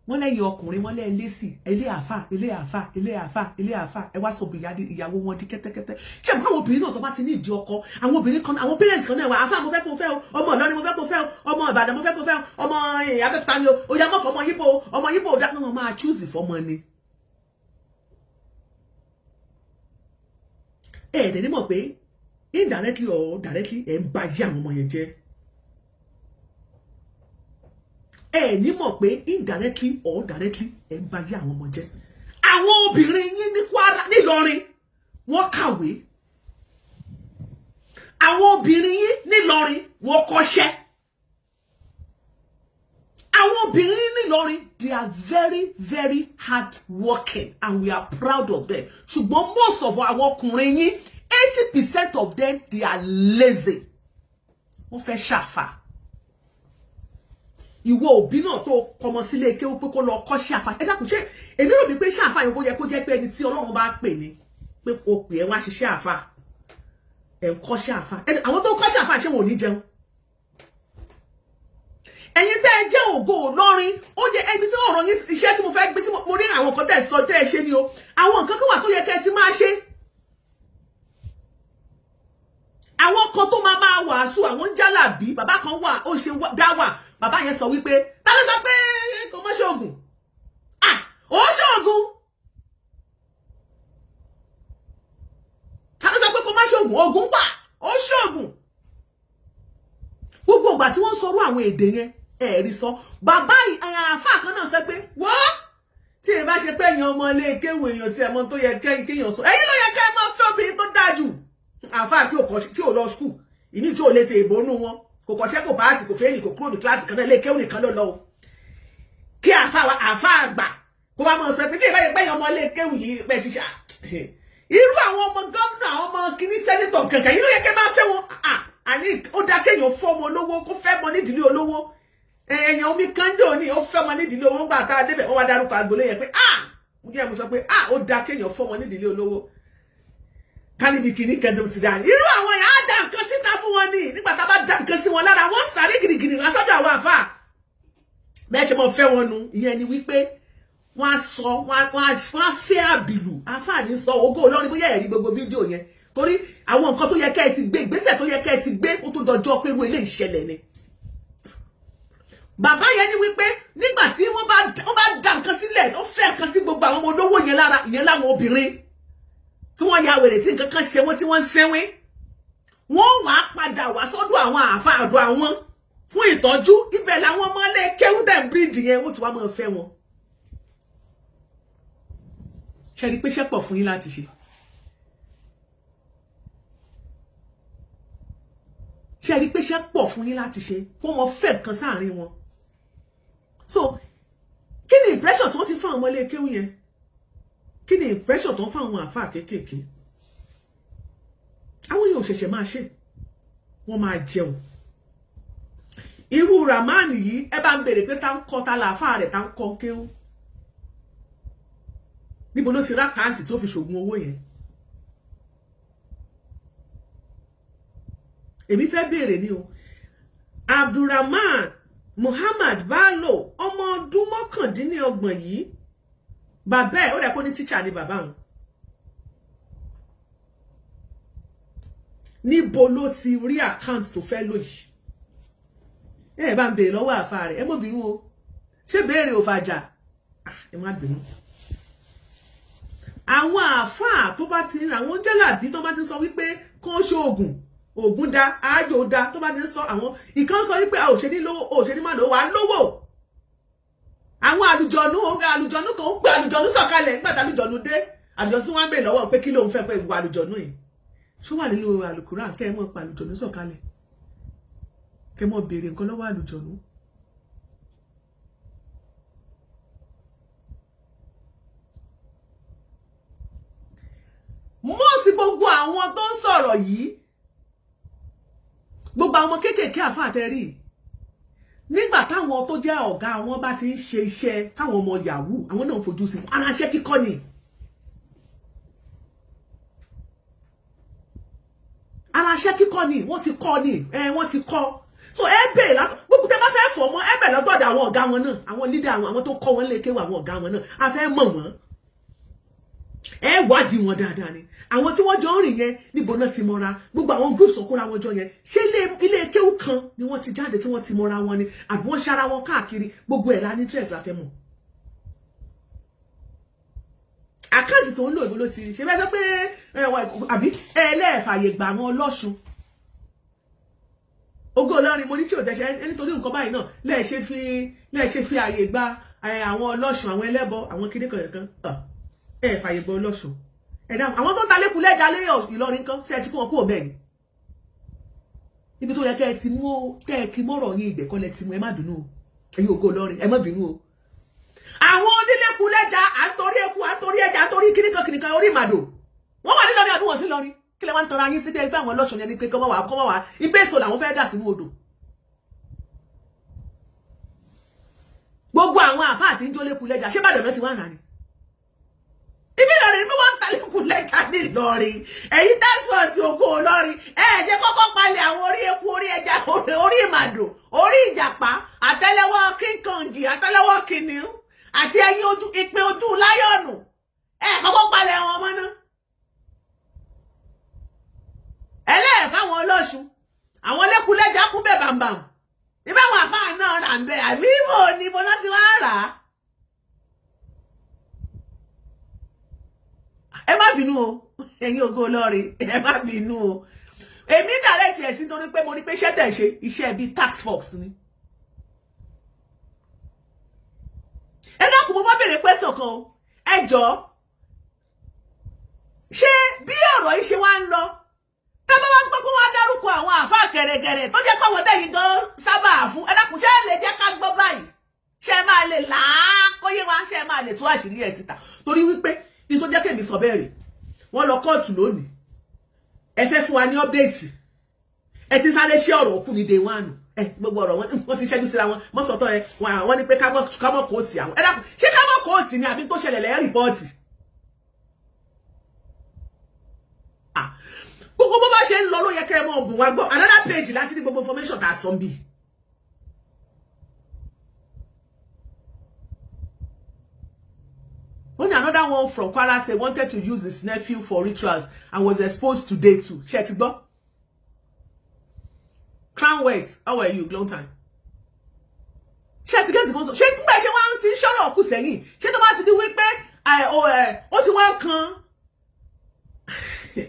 wọ́n lẹ́yìn ọkùnrin, wọ́n lẹ́yìn lẹ́sì, ilé àfà, ilé àfà, ilé àfà, ilé àfà. Ẹ wá sọ ìyàwó wọn di kẹ́tẹ́kẹ́tẹ́. Ṣé àbúkọ́ àwọn obìnrin náà tó bá ti ní ìdí ọkọ, àwọn obìnrin kan, àwọn parents kan náà wà, "Àfà, mo fẹ́ kó fẹ́ o, ọmọ Ìlọrin mo fẹ́ kó fẹ́ o, ọmọ Ìbàdàn mo fẹ́ kó fẹ́ o, ọmọ Abẹ́òkúta ni o, ó yá, mọ́ fọmọ Yíbò, ọmọ Yíbò dá." Wọn máa choose fọmọ ni. Ẹ ẹ̀dẹ̀ ní mọ̀ pé indirectly or directly, ẹ̀ ń ba yí àwọn ọmọ yẹn jẹ́. Ẹ ní mọ̀ pé indirectly or directly, ẹ ń ba yí àwọn ọmọ jẹ́. Àwọn obìnrin yín ní Kwara, nílọrin, wọ́n kàwé. Àwọn obìnrin yín nílọrin, wọ́n kọ́ṣẹ́. Àwọn obìnrin yín nílọrin, they are very very hard working and we are proud of them. Ṣùgbọ́n most of àwọn ọkùnrin yín, 80% of them, they are lazy. Wọ́n fẹ́ ṣàfà. Ìwọ òbí náà tó kọmọ sílé kéwú pé kó lọ kọ́ sí àfà, ẹ dákun, ṣé èmi rò bí pé ṣàfà yẹn kó yẹ kó jẹ́ pé ẹni tí Ọlọ́run bá pè ní pé o pè ẹ wá ṣiṣẹ́ àfà, ẹ̀ ń kọ́ sí àfà? Àwọn tó ń kọ́ sí àfà, ṣé wọn ò ní jẹun? Ẹ̀yin tẹ́ ẹ jẹ́ ògo Ìlọrin, ó jẹ́ ẹbí tí ọ̀rọ̀ yín, iṣẹ́ tí mo fẹ́ gbé, tí mo rí àwọn nǹkan tẹ́ ẹ sọ, tẹ́ ẹ ṣe ni o. Àwọn nǹkan kan wà tó yẹ kẹ́ ẹ ti máa ṣe. Àwọn kan tó máa máa wàásù, àwọn ń jálàbí. Bàbá kan wà, ó ṣe dáwà. Bàbá yẹn sọ wípé, ta ló sọ pé kò mọ́ ṣoògùn? Ah, ó ṣoògùn. Ta ló sọ pé kò má ṣoògùn? Oògùn wà, ó ṣoògùn. Gbogbo ìgbà tí wọ́n sọ̀rọ̀ àwọn èdè yẹn, ẹ̀rí sọ bàbá àáfàá kan náà sọ pé wọ́n tí èyí bá ṣe pé èèyàn ọmọ ilé kéwù, èèyàn tí ẹ mọ tó yẹ kéèyàn sọ, ẹ̀yin ló yẹ kẹ́ ẹ máa fẹ́ obìnrin tó dáa jù. Àáfàá tí ò kọ́, tí ò lọ school, ìní tí ò lè ṣe ìbónú wọn, kò kọ́ṣẹ́, kò pass, kò fail, kò kúrò ní kíláàsì kan náà, ilé kéwù nìkan ló lọ o. Kí àáfàá àgbà kó wá máa sọ pé tí èyí bá yẹ pé èèyàn ọmọ ilé kéwù yìí pẹ́ ṣiṣà, irú àwọn ọmọ gómìnà, àwọn ọmọ kìíní, senator kankan yìí ló yẹ kẹ́ máa fẹ́ wọn. Àní ó dá kéèyàn fọ́mọ olówó, kó fẹ́ mọ nídìílé olówó. Èèyàn omi kan jò ní ó fẹ́ mọ nídìílé owó. Ńgbà tá a débẹ̀, wọ́n wá dárúkọ agbolé yẹn pé ah, mo jẹ́ mo sọ pé ah, ó dá kéèyàn fọ́mọ nídìílé olówó, ká níbi kìíní kan tó ti dá. Irú àwọn yẹn á dá nǹkan síta fún wọn ní. Nígbà tá a bá dá nǹkan sí wọn lára, wọ́n sáré gidigidi wá sọ́dọ̀ àwọn àfà bẹ́ẹ̀ ṣe mọ̀ fẹ́ wọn nu. Ìyẹn ni wípé wọ́n á sọ, wọ́n á fẹ́ àbìlù. Àfààní sọ Ògo Ìlọrin, bóyá ẹ̀rí gbogbo fídíò yẹn, torí àwọn nǹkan tó yẹ kẹ́ ẹ ti gbé, ìgbésẹ̀ tó yẹ kẹ́ ẹ ti gbé ó tó dọjọ́ pé irú eléyìí ṣẹlẹ̀ ni. Bàbá yẹn ní wípé nígbà tí wọ́n bá da nǹkan sílẹ̀, ó fẹ́ nǹkan sí gbogbo àwọn ọmọ olówó yẹn lára, ìyẹn láwọn obìnrin tí wọ́n ya wèrè, tí nǹkan kan ṣe wọ́n, tí wọ́n ń sẹ́wín, wọ́n wàá padà wá sọ́dọ̀ àwọn àáfàá àdó àwọn fún ìtọ́jú. Ibẹ̀ làwọn ọmọ ilé kéwúdẹ̀ bíríìdì yẹn, wọ́n ti wá máa fẹ́ wọn. Ṣe rí pé ṣẹ́ pọ̀ fún yín láti ṣe? Ṣe rí pé ṣẹ́ pọ̀ fún yín láti ṣe kó wọn fẹ́ nǹkan sáàrin wọn? So kí ni impression tí wọ́n ti fún àwọn ọmọ ilé kéwú yẹn? Kí ni impression tó ń fún àwọn àáfàá kéékèèké? Àwọn yóò ṣẹ̀ṣẹ̀ máa ṣe, wọ́n máa jẹun. Irú Rahman yìí, ẹ bá ń béèrè pé tá ń kọ́, ta làáfàá rẹ̀, tá ń kọ́ kéwú, níbo ló ti rá account tó fi ṣògùn owó yẹn? Èmi fẹ́ béèrè ni o. Abdulrahman Muhammad Bello, ọmọ ọdún 29 yìí, bàbá ẹ̀, ó rẹ̀ kó ní tíṣà ni bàbá òun. Níbo ló ti rí account tó fẹ́ lò yìí? Ẹ bá ń béèrè lọ́wọ́ àfa rẹ̀. Ẹ mọ̀ bínú o, ṣé béèrè ò fàjà? Ẹ má bínú. Àwọn àáfàá tó bá ti, àwọn jálàbí tó bá ti sọ wípé kán ṣe oògùn, oògùn da, àájò da, tó bá ti sọ, àwọn ìkan sọ wípé a ò ṣe ní lówó, ò ṣe ní má lówó, wà á lówó. Àwọn àlùjọ̀nú, àlùjọ̀nú kan ń gbé àlùjọ̀nú sọ̀kalẹ̀. Nígbà tí àlùjọ̀nú dé, àlùjọ̀nú tí wọ́n ń bèèrè lọ́wọ́ pé kí ló ń fẹ́, pé ìwà àlùjọ̀nú yìí ṣó wà nínú àlùkùránì, kẹ́ ẹ mọ̀ pa àlùjọ̀nú sọ̀kalẹ̀, kẹ́ ẹ mọ̀ béèrè nǹkan lọ́wọ́ àlùjọ̀nú. Mọ́ọ̀sì gbogbo àwọn tó ń sọ̀rọ̀ yìí, gbogbo àwọn kéékèèké àfáàtẹ́rì, nígbà táwọn tó jẹ́ ọ̀gá wọn bá ti ń ṣe iṣẹ́ fáwọn ọmọ yahoo, àwọn náà ń fojú sí ara iṣẹ́ kíkọ́ ni. Ara iṣẹ́ kíkọ́ ni wọ́n ti kọ́ ni wọ́n ti kọ́. So ẹ bèèrè látọ̀ gbogbo tẹ́ bá fẹ́ fọ̀ mọ́, ẹ bèèrè lọ́dọ̀ àwọn ọ̀gá wọn náà, àwọn leader, àwọn tó kọ́ wọn lé kéwà, àwọn ọ̀gá wọn náà, a fẹ́ mọ̀ wọ́n. Ẹ wádìí wọn dáadáa ni. Àwọn tí wọ́n jọ ń rìn yẹn, níbo náà ti mọ́ra? Gbogbo àwọn groups ọkúra wọn jọ yẹn, ṣé ilé kéwù kan ni wọ́n ti jáde tí wọ́n ti mọ́ra wọn ni, àbí wọ́n ṣára wọn káàkiri? Gbogbo ẹ̀ la ní interest, la fẹ́ mọ̀. Account tó ń lò, ìbò ló ti ṣe fẹ́ sọ pé àbí ẹlẹ́ẹ̀fàyè gbà àwọn ọlọ́ṣun Ògo Ìlọrin? Mo ní tí ò tẹ̀sẹ̀ nítorí nǹkan báyìí náà lẹ́ẹ̀ṣẹ̀ fi àyè gba àwọn ọlọ́ṣun, àwọn ẹlẹ́bọ, àwọn kíní kan ẹ fàyè gba ọlọ́ṣun. Ẹ̀dá àwọn tó ń ta lẹ́kùn lẹ́jà lé Ìlọrin kan sí, ẹ ti kó wọn kúrò bẹ́ẹ̀ ni. Ibi tó yẹ kẹ́ ẹ ti mú, kẹ́ ẹ kí mọ́rọ̀ yín, ìgbẹ́kọ́ lẹ ti mú. Ẹ má bínú o, ẹ̀yin Ògo Ìlọrin, ẹ má bínú o. Àwọn onílẹ̀kùn lẹ́jà, à ń torí eku, à ń torí ẹja, à ń torí kíníkan kíníkan orí ìmàdò, wọ́n wà nílọrin àbí wọ́n sí lọrin? Kí lẹ wá ń tọrọ ayín sí dé pé àwọn ọlọ́ṣun yẹn ni pé kọ́mọ́ wà, kọ́mọ́ wà, ibẹ̀ èso làwọn fẹ́ dà sínú odò. Gbogbo àwọn àfáà tí ń jó lẹ́kùn lẹ́jà, ṣé Ìbàdàn náà ti wá rà ni? Ibi Ìlọrin ni wọ́n ń ta lẹ́kùn lẹ́jà ní Ìlọrin. Ẹ̀yin tẹ́sán Ògo Ìlọrin, ẹ ṣe kọ́kọ́ palẹ̀ àwọn orí eku, orí ẹja, orí ìmàdò, orí ìjàpá, àtẹ́lẹwọ́ King Kong, àtẹ́lẹwọ́ kìnìún àti ẹyin ojú, ìpín ojú láyọ̀nù, ẹ kọ́kọ́ palẹ̀ wọn mọ́ náà. Ẹlẹ́ẹ̀fáwọn ọlọ́ṣun, àwọn lẹ́kùnlẹ́jà kún bẹ́ẹ̀ bàǹbàǹ níbẹ̀, àwọn àfáà náà rà ń bẹ, àbí ibo ni ibo náà ti wá rà á? Ẹ má bínú o, ẹ̀yin Ògo Ìlọrin, ẹ má bínú o. Èmi direct ẹ̀ sí nítorí pé mo rí pé iṣẹ́ tẹ̀ ṣe, iṣẹ́ bíi task force ni. Ẹ dákun, mo fẹ́ béèrè question kan o. Ẹ jọ̀ọ́, ṣé bí ọ̀rọ̀ yìí ṣe wá ń lọ, tábà wá gbọ́ pé wọ́n á dárúkọ àwọn àáfàá gẹ̀rẹ́gẹ̀rẹ́ tó jẹ́ pé àwọn tẹ̀yìn gan sábà fún, ẹ dákun, ṣé ẹ lè jẹ́ ká gbọ́ báyìí? Ṣé ẹ máa lè là á kóyé wa? Ṣé ẹ máa lè tú àṣírí ẹ̀ síta? Torí wípé ní tó jẹ́ kémi sọ bẹ́ẹ̀ rè, wọ́n lọ kóòtù lónìí, ẹ fẹ́ fún wa ní update, ẹ ti sáré ṣe ọ̀rọ̀ òkú ní day one. Ẹ gbogbo ọ̀rọ̀ wọn ti ṣẹ́jú síra wọn mọ́sọ̀tọ̀ ẹ wọ́n ní pé kámọ́ kóòtù àwọn. Ẹ dákun, ṣé kámọ́ kóòtù ni àbí tó ṣẹlẹ̀ lẹ́yìn report? Gbogbo bó bá ṣe ń lọ ló yẹ kẹ́ ẹ mọ̀ bùn wá gbọ́. Another page láti ní gbogbo information tá a sọ bí. When another one from Kwara State wanted to use his nephew for rituals and was exposed today too. Ṣé ti gbọ́? Crown Wet, how are you? Long time. Ṣé ti get the? Ṣé nígbà ṣé wọ́n ti ń ṣọ́rọ̀ kù sẹ́yìn? Ṣé tó bá ti di wípé ó ti wá kan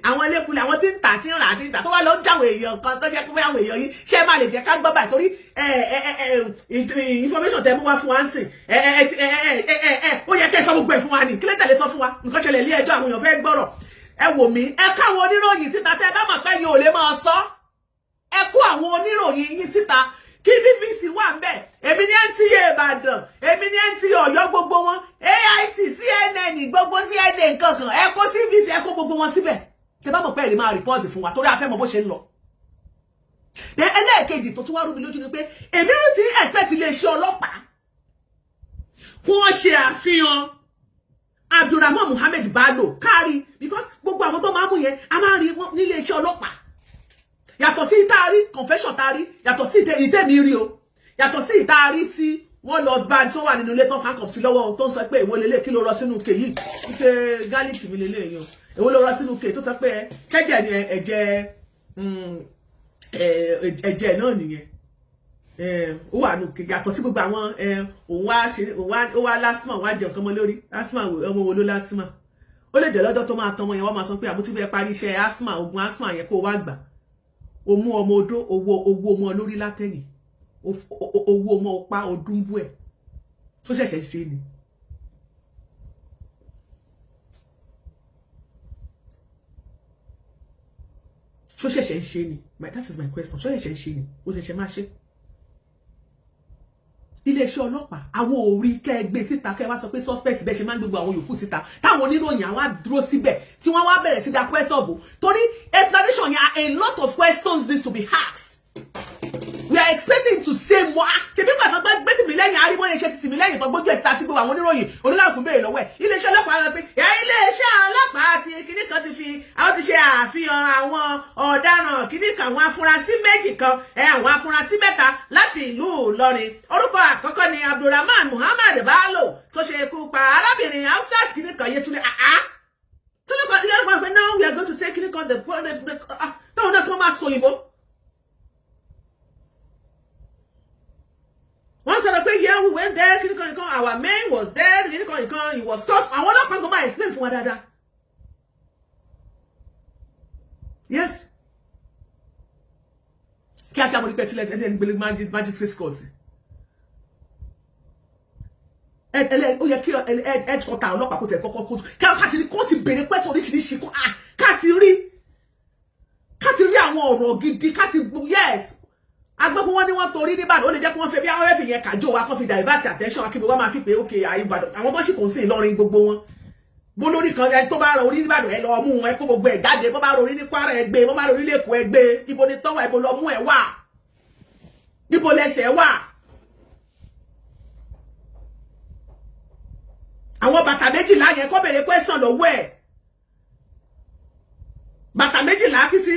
àwọn elékulẹ̀, àwọn tí ń tà, tí ń rà, tí ń tà, tó wá lọ ń jáwé èèyàn kan tó jẹ́ pé àwọn èèyàn yìí, ṣé máa lè jẹ́ ká gbọ́ báyìí? Torí information tẹ́ mú wá fún wa ń sìn, ó yẹ kẹ́ ẹ sọ gbogbo ẹ̀ fún wa ní. Kí ló tẹ̀lé sọ fún wa nǹkan ṣẹlẹ̀ ilé ẹjọ́? Àwọn èèyàn fẹ́ gbọ́rọ̀. Ẹ wò mí, ẹ káwọn oníròyìn síta. Tẹ́ ẹ bá mọ̀ pé yín ò lè máa sọ, ẹ kó àwọn oníròyìn yín síta, kí BBC wà ń bẹ̀, èmi ní NTA Ìbàdàn, èmi ní NTA Ọ̀yọ́, gbogbo wọn, AIT, CNN, gbogbo CNN nǹkan kan, ẹ kó TVC, ẹ kó gbogbo wọn síbẹ̀. Tẹ́ bá mọ̀ pé ẹ lè máa report fún wa, torí a fẹ́ mọ̀ bó ṣe ń lọ. Then ẹlẹ́ẹ̀kejì tó tún wá rú mi lójú ni pé èmi rí ti expect iléeṣẹ́ ọlọ́pàá kí wọ́n ṣe àfihàn Abdulrahman Muhammed Bello kárí, because gbogbo àwọn tó máa mú yẹn, a máa rí wọn nílé iṣẹ́ ọlọ́pàá. Yàtọ̀ sí ìtaari confession taari, yàtọ̀ sí ìtẹ́mi rí o, yàtọ̀ sí ìtaari tí wọ́n lọ bá tó wà nínú ilé tó handcuff sí lọ́wọ́, tó ń sọ pé èwo lélẹ̀, kí ló rọ sínú ke yìí, ike garlic mi lélẹ̀ yìí o, èwo ló rọ sínú ke, tó sọ pé ṣẹ́jẹ̀ ni, ẹ̀jẹ̀, ẹ̀jẹ̀ náà nìyẹn, ó wà nù. Yàtọ̀ sí gbogbo àwọn òun wá ṣe, ó wá lásìmọ̀, wá jẹ nǹkan mọ́ lórí asthma. Ọmọ wo ló lásìmọ̀? Ó lè jẹ́ lọ́jọ́ tó máa tọmọ yẹn, wọ́n máa sọ pé àmútí fẹ́ parí iṣẹ́ asthma, oògùn asthma yẹn, kó o wá gbà. O mú ọmọ odó, owó owó ọmọ lórí látẹ̀yìn, owó ọmọ ọpá ọdúnbú ẹ̀ tó ṣẹ̀ṣẹ̀ ṣe ni. Ṣó ṣẹ̀ṣẹ̀ ń ṣe ni? That is my question. Ṣó ṣẹ̀ṣẹ̀ ń ṣe ni? Ó ṣẹ̀ṣẹ̀ máa ṣe. Iléeṣẹ́ ọlọ́pàá, àwọn ò rí kẹ́ ẹ gbé síta, kẹ́ ẹ wá sọ pé suspect, bẹ́ẹ̀ ṣe máa ń gbogbo àwọn yòókù síta, táwọn oníròyìn àwọn á dúró síbẹ̀, tí wọ́n wá bẹ̀rẹ̀ sí da question bò, torí explanation yẹn, a lot of questions needs to be asked. We are expecting to say more. Ṣebí gbà tó gbé Tìmílẹ́yìn arímọ́ yẹn, ṣe ti Tìmílẹ́yìn tó gbójú ẹ̀ síta, tí gbogbo àwọn oníròyìn oníkàkùn béèrè lọ́wọ́ ẹ̀, iléeṣẹ́ ọlọ́pàá rẹ pé iléeṣẹ́ ọlọ́pàá ti kinní kan ti fi àwọn ti ṣe àfihàn àwọn ọ̀daràn kinní kan, àwọn afurasí méjì kan, ẹ àwọn afurasí mẹ́ta láti ìlú Ìlọrin. Orúkọ àkọ́kọ́ ni Abdulrahman Muhammad Bello tó ṣe ikú pa arábìnrin Hafsat kinní kan Yétúndé àá tó ló kọ́ ilé ọlọ́pàá pé now we are going to take kinní kan the táwọn náà tí wọ́n máa sọ òyìnbó. Wọ́n sọ̀rọ̀ pé yeah, we went there, kíní kan nìkan, our man was there, kíní kan nìkan, he was stopped. Àwọn ọlọ́pàá gan máa explain fún wa dáadáa. Yes, kíákíá mo rí pé tílẹ̀ ẹni gbélé magistrate court, ó yẹ kí headquarter ọlọ́pàá kó tẹ̀ kọ́kọ́ kó ká ti rí, kó ti béèrè pẹ́sọ̀ oríṣiríṣi, kó ká ti rí àwọn ọ̀rọ̀ gidi, ká ti, yes, agbẹ́gun wọn ni wọ́n torí nìbàdàn. Ó lè jẹ́ pé wọ́n fẹ́ bí àwọn fẹ́ fi yẹn kàjọ wa, kán fi divert attention wa, kí gbogbo wa máa fi pé ok, Ìbàdàn àwọn tó sì kò sí Ìlọrin, gbogbo wọn bó lórí kan. Ẹni tó bá rọ orí nìbàdàn, ẹ lọ mú ẹ, kó gbogbo ẹ jáde. Bó bá rọ orí ní Kwara, ẹ gbé. Bó bá rọ orí lẹ́kọ̀ọ́, ẹ gbé. Ibo ni tọ́wọ́, ibo lọ mú ẹ wà, ibo lẹsẹ̀ wà? Àwọn bàtà 12 yẹn, kọ́ bèrè question lọ́wọ́ ẹ̀. Bàtà 12, kí ti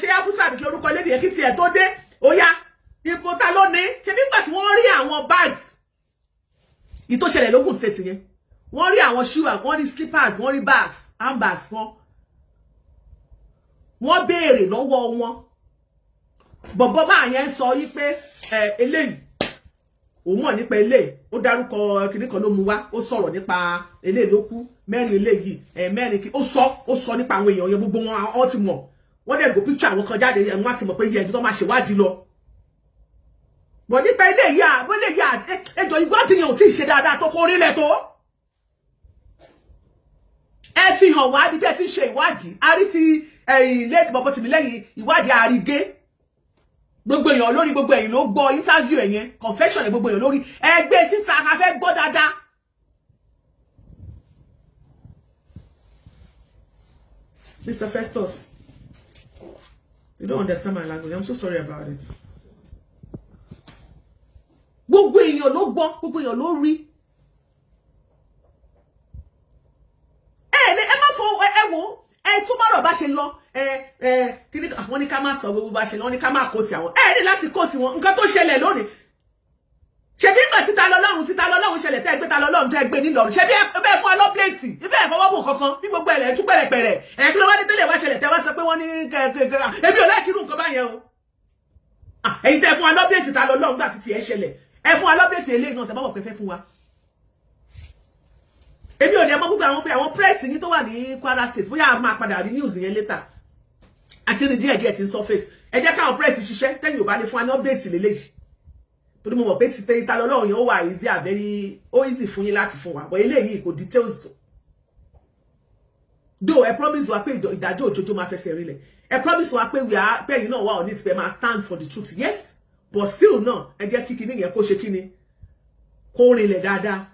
ṣe áfúsà àbí kí lórúkọ lédè yẹn, kí tiẹ̀ tó dé, ó yá, ibo ta ló ní? Ṣe nígbà tí wọ́n rí àwọn bags ìtò ṣẹlẹ̀ lógùn State yẹn, wọ́n rí àwọn shoe, wọ́n rí slippers, wọ́n rí bags, handbags wọn, wọ́n béèrè lọ́wọ́ wọn. Bọ̀bọ̀ máa yẹn sọ yí pé ẹ eléyìí Òun mọ̀ nípa eléyìí, ó dárúkọ kinní kan ló mú wá, ó sọ̀rọ̀ nípa eléyìí ló kú, mẹ́rin eléyìí ẹ̀ mẹ́rin kí ó sọ nípa àwọn èèyàn yẹn. Gbogbo wọn ọ ti mọ̀, wọ́n dẹ̀ gbó picture àwọn kan jáde, wọ́n á ti mọ̀ pé yẹ ẹni tó máa ṣèwádìí lọ bọ̀ nípa eléyìí àbọ̀ eléyìí àti ẹjọ́. Ìwádìí yẹn ò tí ì ṣe dáadáa tó kó orílẹ̀ tó. Ẹ fi hàn wá bí tẹ́ ti ń ṣe ìwádìí. A rí ti ẹ̀yìn lẹ́yìn bọ̀bọ̀ tìmí lẹ́yìn ìwádìí àrígé gbogbo èèyàn lórí, gbogbo èèyàn ló gbọ́ interview ẹ̀yẹn, confession ẹ̀, gbogbo èèyàn lórí. Ẹ gbé síta, a fẹ́ gbọ́ dáadáa. Mr. Festus, you don't understand my language. I'm so sorry about it. Gbogbo èèyàn ló gbọ́, gbogbo èèyàn ló rí. Ẹ ẹ má fọ ẹ wò ẹ tó bọ́rọ̀ bá ṣe lọ. Ẹ kí ni wọ́n ní ká má sọ gbogbo bá ṣe lọ, wọ́n ní ká má quote àwọn. Ẹ ní láti quote wọn nǹkan tó ṣẹlẹ̀ lónìí. Ṣebí ìgbà títa lọ́lọ́run, títa lọ́lọ́run ṣẹlẹ̀, tẹ́ gbé ta lọ́lọ́run, tẹ́ gbé nílọrin, ṣebí ẹ bẹ́ẹ̀ fún ọlọ́pìlẹ̀tì ibẹ̀ ìfọwọ́bò kankan bí gbogbo ẹ̀rẹ̀ tún pẹ̀rẹ̀pẹ̀rẹ̀ ẹ̀. Kí ló wá dé tẹ́lẹ̀ wá ṣẹlẹ̀ tẹ́ wá sọ pé wọ́n ní kẹ̀kẹ́? Èmi ò like irú nǹkan báyẹn o. Èyí tẹ́ fún ọlọ́pìlẹ̀tì ta lọ́lọ́run gbà títí ẹ ṣẹlẹ̀, ẹ fún ọlọ́pìlẹ̀tì eléyìí náà tẹ́ bá wọ̀ pé fẹ́ fún wa. Èmi ò ní ẹmọ gbogbo àwọn pé àwọn press ní tó wà ní Kwara State, bóyá a máa padà rí news yẹn later àti ní díẹ̀ díẹ̀ tí ń surface. Ẹ jẹ́ káwọn press ṣiṣẹ́. Tẹ́yìn ò bá lè fún wa ní update lélẹ́yìí, torí mo mọ̀ pé títẹ́ ìta lọ́lọ́run yẹn ó wà easy, àbẹ́rí ó easy fún yín láti fún wa, but eléyìí kò details tó do. Ẹ promise wa pé ìdájọ́ òjòjò máa fẹsẹ̀ rinlẹ̀. Ẹ promise wa pé we are pé ẹ̀yin náà wà on it, pé máa stand for the truth. Yes, but still náà, ẹ jẹ́ kí kíní yẹn kó ṣe kíni, kó rinlẹ̀ dáadáa.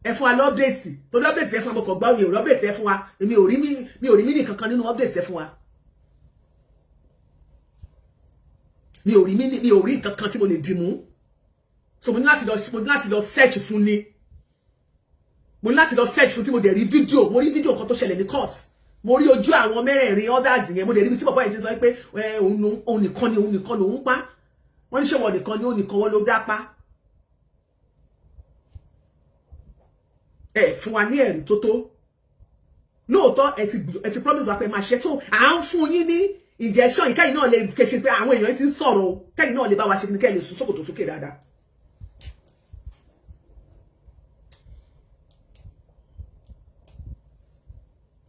Ẹ fún wa lọ update, torí update ẹ fún wa, mo kàn gbọ́, mi ò rí update ẹ fún wa. Èmi ò rí, mi ò rí mí ní kankan nínú update ẹ fún wa. Mi ò rí, mi ò rí nǹkan kan tí mo lè dì mú. So mo ní láti lọ search fún ni, mo ní láti lọ search fún tí mo dẹ̀ rí fídíò. Mo rí fídíò kan tó ṣẹlẹ̀ ní court, mo rí ojú àwọn mẹ́rẹ̀ẹ̀rin others yẹn, mo dẹ̀ rí ibi tí bàbá yẹn ti sọ pé òun nìkan ni, òun nìkan lòun pa. Wọ́n ní ṣé wọ́n nìkan ni? Òun nìkan wọ́n ló dá pa. Ẹ fún wa ní ẹ̀rí tó tó. Lóòótọ́, ẹ ti promise wa pé máa ṣe tó. À ń fún yín ní injection yìí, kẹ́yìn náà lè kéṣe pé àwọn èèyàn ti ń sọ̀rọ̀ o, kẹ́yìn náà lè bá wa ṣe kí kẹ́ lè sùn sókòtò sókè dáadáa.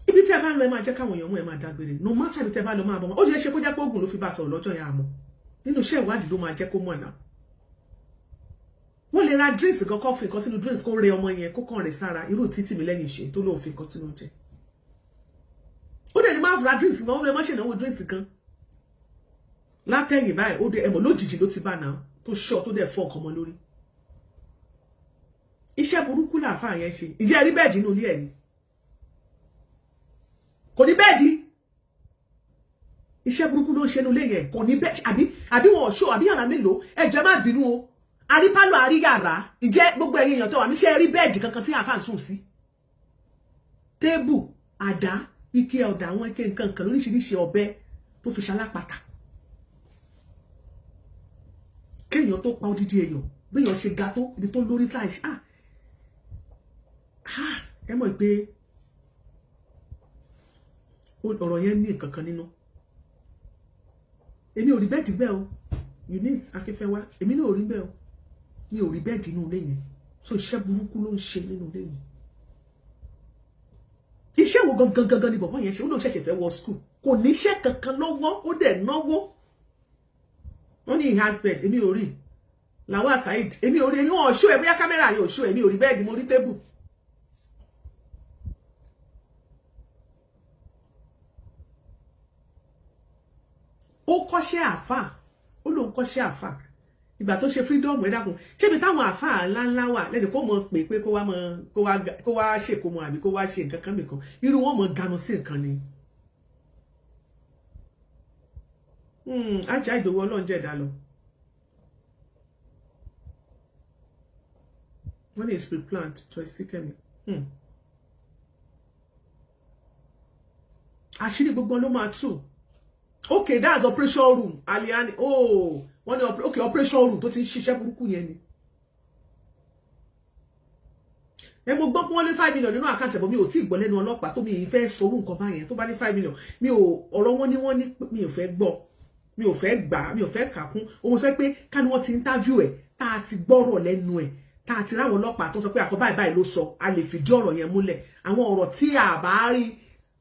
Ibi tí ẹ bá ń lọ, ẹ máa jẹ́ káwọn èèyàn mú, ẹ máa dágbére. No matter ibi tí ẹ bá lọ, máa bọ̀ wọ́n. Ó ṣeé ṣe kó jẹ́ pé oògùn ló fi bá sọ̀rọ̀ lọ́jọ́ yẹn, àmọ́ nínú iṣẹ́ ìwádìí ló máa jẹ́ kó mọ̀ náà. Wọ́n lè ra drinks kan, kó fi nǹkan sínú drinks, kó rẹ ọmọ yẹn, kó kàn rẹ̀ sára, irú títì mi lẹ́yìn ṣe tó lóun fi nǹkan sínú oúnjẹ. Ó dẹ̀ ní má ra drinks kan, ó lè má ṣe ìnáwó drinks kan látẹ̀yìn báyìí. Ó dẹ̀ ẹ̀mọ̀ lójijì ló ti bá náà tó ṣọ́ tó dẹ̀ fọ́ ọkàn mọ́ lórí. Iṣẹ́ burúkú làáfàá yẹn ṣe. Ìjẹ́ rí bed nínú ilé ẹ̀ ni? Kò ní bed. Iṣẹ́ burúkú ló ń ṣe nínú ilé yẹn. Kò ní bed, àbí wọn ò ṣó àbí yàrá mélòó? Ẹ jọ̀ọ́, ẹ má bínú o. Àrí pálọ̀, àrí yàrá. Ìjẹ́ gbogbo ẹ̀yin èèyàn tó wà níṣẹ́ rí bed kankan tí àáfàá ń sùn sí? Table, àdá, ike ọ̀dà, àwọn ike nǹkan nǹkan lóríṣiríṣi, ọ̀bẹ tó fi ṣalápàtà. Kéèyàn tó pa odidi èèyàn, béèyàn ṣe ga tó, ibi tó lórí láì ṣe, ah ah, ẹ mọ̀ pé ọ̀rọ̀ yẹn ní nǹkan kan nínú. Èmi ò rí bed bẹ́ẹ̀ o. Eunice Akínfẹ́wá, èmi náà ò rí bẹ́ẹ̀ o. Mi ò rí bed nínú ilé yẹn. So iṣẹ́ burúkú ló ń ṣe nínú ilé yẹn. Iṣẹ́ wo gangan gangan ni bọ̀bọ́ yẹn ṣe? Ó lóun ṣẹ̀ṣẹ̀ fẹ́ wọ school, kò níṣẹ́ kankan lọ́wọ́, ó dẹ̀ náwó. Wọ́n ní he has bed. Èmi ò rí. Lawal Saheed, èmi ò rí. Èmi ò ṣó ẹ, bóyá camera yẹn ò ṣó. Èmi ò rí bed, mo rí table. Ó kọ́ṣẹ́ àáfàá, ó lóun kọ́ṣẹ́ àáfàá. Ìgbà tó ṣe freedom, ẹ dákun, ṣébi táwọn àáfàá ńláńlá wà lẹ́nu kó mọ̀ pé kó wá mọ kó wá ṣèkómọ àbí kó wá ṣe nǹkan kan nìkan, irú wọn mọ ganu sí nǹkan ni. Ajá Ìdòwú, Ọlọ́run jẹ̀dá lọ. Wọ́n ní it's pre-planned. Choice Kẹ́mi. Àṣírí gbogbo ló máa tú. Okay, that's operation room aliani. Oh, wọ́n ní okay, operation room tó ti ń ṣiṣẹ́ burúkú yẹn ni. Ẹ mo gbọ́ pé wọ́n ní 5 million nínú account ẹ̀bọ̀n. Mi ò tí ì gbọ́ lẹ́nu ọlọ́pàá tó mi ì fẹ́ sọrú nǹkan báyẹn. Tó bá ní 5 million, mi ò ọ̀rọ̀ wọn ní wọ́n ní, mi ò fẹ́ gbọ́. Mi ò fẹ́ gbà, mi ò fẹ́ kà kún. Òun sọ pé ká ní wọ́n ti interview ẹ̀, tá a ti gbọ́rọ̀ lẹ́nu ẹ̀, tá a ti ráwọn ọlọ́pàá tó sọ pé àkọ́ báyìí báyìí ló sọ, a lè fìdí ọ̀rọ̀ yẹn múlẹ̀. Àwọn ọ̀rọ̀ tí a bá rí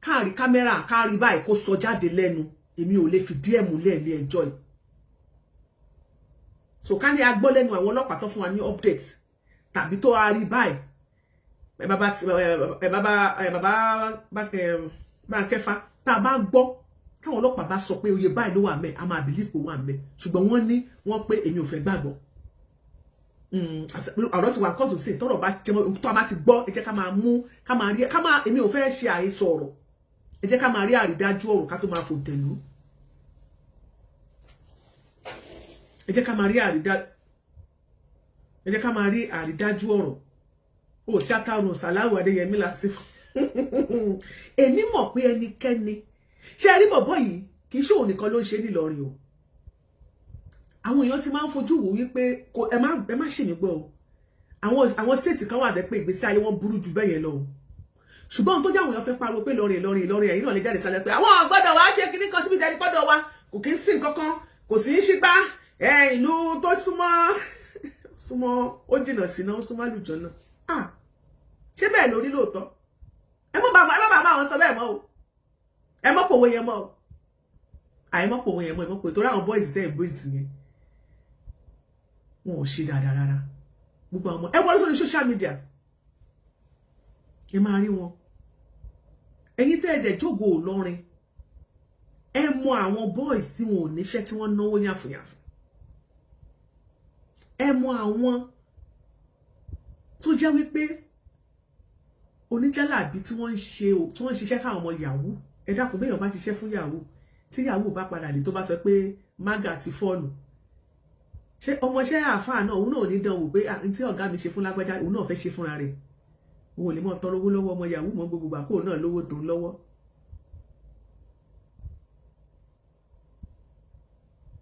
káàrí camera káàrí báyìí kó sọ jáde lẹ́nu, èmi ò lè fìdí ẹ̀ múlẹ̀ ní ẹjọ́ yìí. So ká ní a gbọ́ lẹ́nu àwọn ọlọ́pàá tó fún wa ní update tàbí tó a rí báyìí, bàbá bàbá bàbá bá kẹfà, tá a bá gbọ́ táwọn ọlọ́pàá bá sọ pé oye báyìí ló wà mẹ́, a máa believe pé ó wà mẹ́. Ṣùgbọ́n wọ́n ní wọ́n pé èmi ò fẹ́ gbàgbọ́. Ọ̀rọ̀ ti wà kóòtù sí, tọ́rọ̀ bá jẹ́ tó a bá ti gbọ́, ẹ jẹ́ ká máa mú ká máa rí ká máa. Èmi ò fẹ́ ṣe àhesọ ọ̀rọ̀. Ẹ jẹ́ ká máa rí àrídájú ọ̀rọ̀ ká tó máa fò tẹ̀lú. Ẹ jẹ́ ká máa rí àrídájú, ẹ jẹ́ ká máa rí àrídájú ọ̀rọ̀ o. Tíátà ọ̀run Sàláwù Adéyẹmí láti èmi mọ̀ pé ẹnikẹ́ni ṣé ẹ rí bọ̀bọ̀ yìí, kì í ṣe òun nìkan ló ń ṣe nílọrin o. Àwọn èèyàn ti máa ń fojú wò wípé ẹ má ṣì mí gbọ́ o. Àwọn state kan wà dẹ́ pé ìgbésí ayé wọn burú ju bẹ́ẹ̀ yẹn lọ o. Ṣùgbọ́n tó jẹ́ àwọn èèyàn fẹ́ pariwo pé Ìlọrin, Ìlọrin, Ìlọrin, ẹ̀yin náà lè jáde sálẹ̀ pé àwọn gbọ́dọ̀ wá ṣe kíní kan síbi ìdarí gbọ́dọ̀ wa kò kí ń sí nǹkan kan, kò sí í ṣígbá ìlú tó súnmọ́ súnmọ́, ó jìnnà sí náà, ó súnmọ́ àlùjọ náà. Ah, ṣé bẹ́ẹ̀ lórí lóòótọ́? Ẹ má bàbá àwọn sọ bẹ́ẹ̀ mọ́ o. Ẹ mọ́ pòwe yẹn mọ́ o. Àì mọ́ pòwe yẹn mọ́. Ẹ mọ́ pòwe torí àwọn boys tẹ́ ẹ̀ bridge yẹn, wọn ò ṣe dáadáa rárá. Gbogbo àwọn ẹ wọlé sórí social media, ẹ máa rí wọn. Ẹ̀yin tẹ́ ẹ dẹ̀ jókòó Ìlọrin, ẹ mọ àwọn boys tí wọn ò níṣẹ́, tí wọ́n náwó yàfùyàfù. Ẹ mọ àwọn tó jẹ́ wípé oníjàlábí tí wọ́n ń ṣe, tí wọ́n ń ṣiṣẹ́ fáwọn ọmọ yahoo. Ẹ dákun, béèyàn bá ṣiṣẹ́ fún yahoo, tí yahoo bá padà dé, tó bá sọ pé maga ti fọ́ọ̀lù, ṣé ọmọọṣẹ́ àáfàá náà, òun náà ní dán wò pé tí ọ̀gá mi ṣe fún lágbájá, òun náà fẹ́ ṣe fúnra rẹ̀? Òun ò lè mọ tọrọ owó lọ́wọ́ ọmọ yahoo mọ́ gbogbo gbà kóun náà lówó tó ń lọ́wọ́.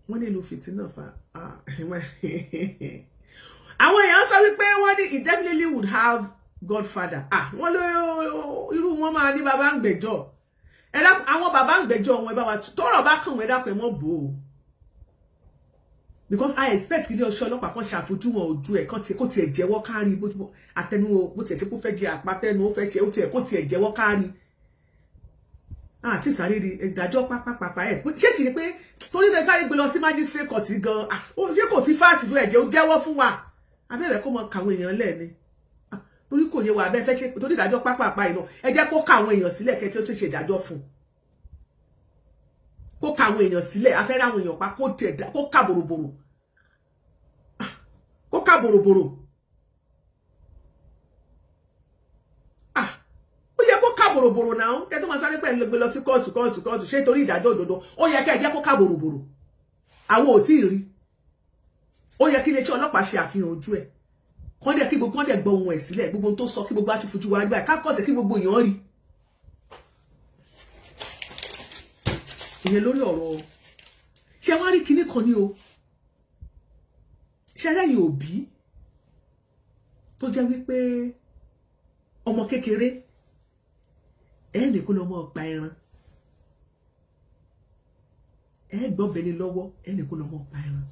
Wọ́n nílùú fìtínà fa. Àwọn èèyàn sọ wípé wọ́n ní he definitely would have godfather. Ah, wọ́n ló irú wọn máa ní bàbá ń gbẹ́jọ́. Àwọn bàbá ń gbẹ́jọ́ wọn, ẹ bá wa tọ́rọ̀ bá kàn wọ́n, ẹ dákun, ẹ mọ́ bò ó, because I expect kí ilé ọṣẹ ọlọ́pàá kan ṣàfojúwọn ojú ẹ̀ kan kó tiẹ̀ jẹ́wọ́ kárí àtẹnu, bó tiẹ̀ ṣe kó fẹ́ jẹ àpátẹ́nu, ó fẹ́ ṣe ó tiẹ̀ kó tiẹ̀ jẹ́wọ́ kárí. Àti sáré rí ìdájọ́ pápápápá ẹ̀. Ṣé kìí pé torí ẹ sáré gbé lọ sí magistrate court gan, ṣé kò tí fáàtì ló ẹ̀jẹ̀ ó jẹ́wọ́ fún wa? Abẹ́rẹ́ kó mọ kàwọn èèyàn lẹ̀ ni, torí kò yé wa. Abẹ́ fẹ́ ṣe torí ìdájọ́ pápápá yìí náà, ẹ jẹ́ kó kàwọn èèyàn sílẹ̀ kẹ́ tí ó tún ṣe ìdájọ́ fún, kó kàwọn èèyàn sílẹ̀. Afẹ́rẹ́ àwọn èèyàn pa, kó tiẹ̀ kó kà bòròbòrò, kó kà bòròbòrò. Ah, ó yẹ kó kà bòròbòrò náà kẹ́ tó máa sáré pẹ̀lú gbé lọ sí kóòtù, kóòtù, kóòtù. Ṣé torí ìdájọ́ òdodo, ó yẹ kẹ́ ẹ jẹ́ kó kà bòròbòrò. Àwọn ò tí ì rí. Ó yẹ kí iléeṣẹ́ ọlọ́pàá ṣe àfihàn ojú ẹ̀, kọ́ndẹ̀ kí gbogbo kọ́ndẹ̀ gbọ́ ohun ẹ̀ sílẹ̀, gbogbo tó sọ, kí gbogbo á ti fojú wa rí báyìí, kákọ́ọ̀tì kí gbogbo èèyàn rí. Ìyẹn lórí ọ̀rọ̀. Ṣé wá rí kinní kan ní o? Ṣé rẹ́yìn òbí tó jẹ́ wípé ọmọ kékeré ẹ̀ ní kó lọ mọ́ pa ẹran, ẹ gbọ́ bẹni lọ́wọ́, ẹ ní kó lọ mọ́ pa ẹran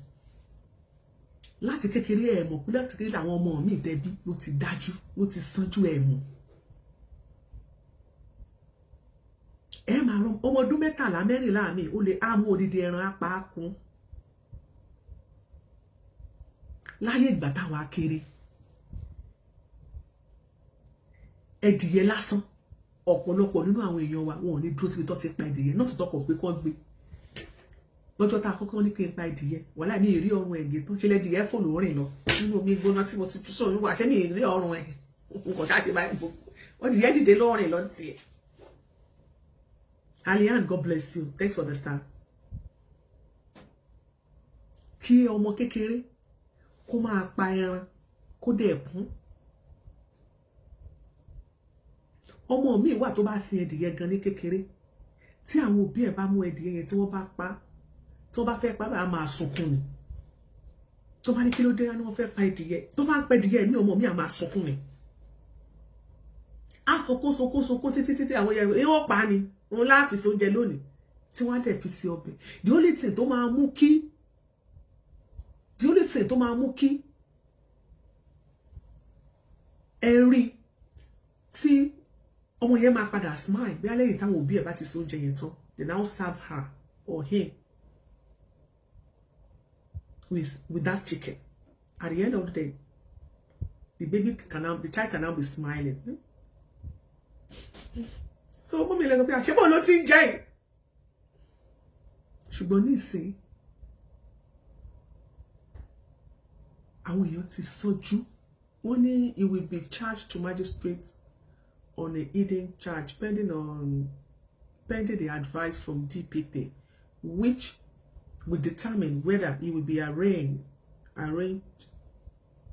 láti kékeré, ẹ mọ̀ pé láti kékeré làwọn ọmọ mi dẹbí ló ti dájú, ló ti sánjú. Ẹ mọ̀, ẹ máa rán ọmọ ọdún 13, 14 mi, ó lè ámú odidi ẹran apá kún. Láyé ìgbà táwa kéré, ẹdìyẹ lásán, ọ̀pọ̀lọpọ̀ nínú àwọn èèyàn wa, wọn ò ní dúró síbi tó ti pa ẹdìyẹ náà, tó tọkọ̀ pé kán gbé. Lọ́jọ́ tá a kọ́kọ́ ní kí n pa ẹdìyẹ, wàhálà, mi ì rí ọrùn ẹ̀gẹ́ tán. Ṣe lẹ́dìyẹ fò lóorìn lọ nínú omi gbóná tí mo ti tú sórí wà? Ṣé mi ì rí ọrùn ẹ̀? Nǹkan ṣáà ṣe báyìí, wọ́n dìyẹ dìde lóorìn lọ tiẹ̀. Alian, God bless you, thanks for the stars. Kí ọmọ kékeré kó máa pa ẹran, kó dẹ̀ kún. Ọmọ mi wà tó bá sin ẹdìyẹ gan ní kékeré, tí àwọn òbí ẹ̀ bá mú ẹdìyẹ yẹn, tí wọ́n bá pa, tí wọ́n bá fẹ́ pa, bá máa sunkún ni. Tó bá ní kí ló dé, ní wọ́n fẹ́ pa ẹdìyẹ. Tó bá ń pa ẹdìyẹ ní, ọmọ mi à máa sunkún ni. Á sunkún, sunkún, sunkún títí títí. Àwọn yẹn wọ́n pa ni òun láti ṣe oúnjẹ lónìí. Tí wọ́n á dẹ̀ fi sí ọbẹ̀. The only thing tó máa mú kí ẹ rí tí ọmọ yẹn máa padà smile bí alẹ́ yìí, táwọn òbí ẹ̀ bá ti ṣe oúnjẹ yẹn tán, they now serve her or him with that chicken. At the end of the day, the child can now be smiling. So mummy lè sọ pé àṣebọ̀ ló ti ń jẹ́ yìí. Ṣùgbọ́n nísìn, àwọn èèyàn ti sọjú. Wọ́n ní he will be charged to magistrate on a hidden charge pending the advice from DPP, which will determine whether he will be arraigned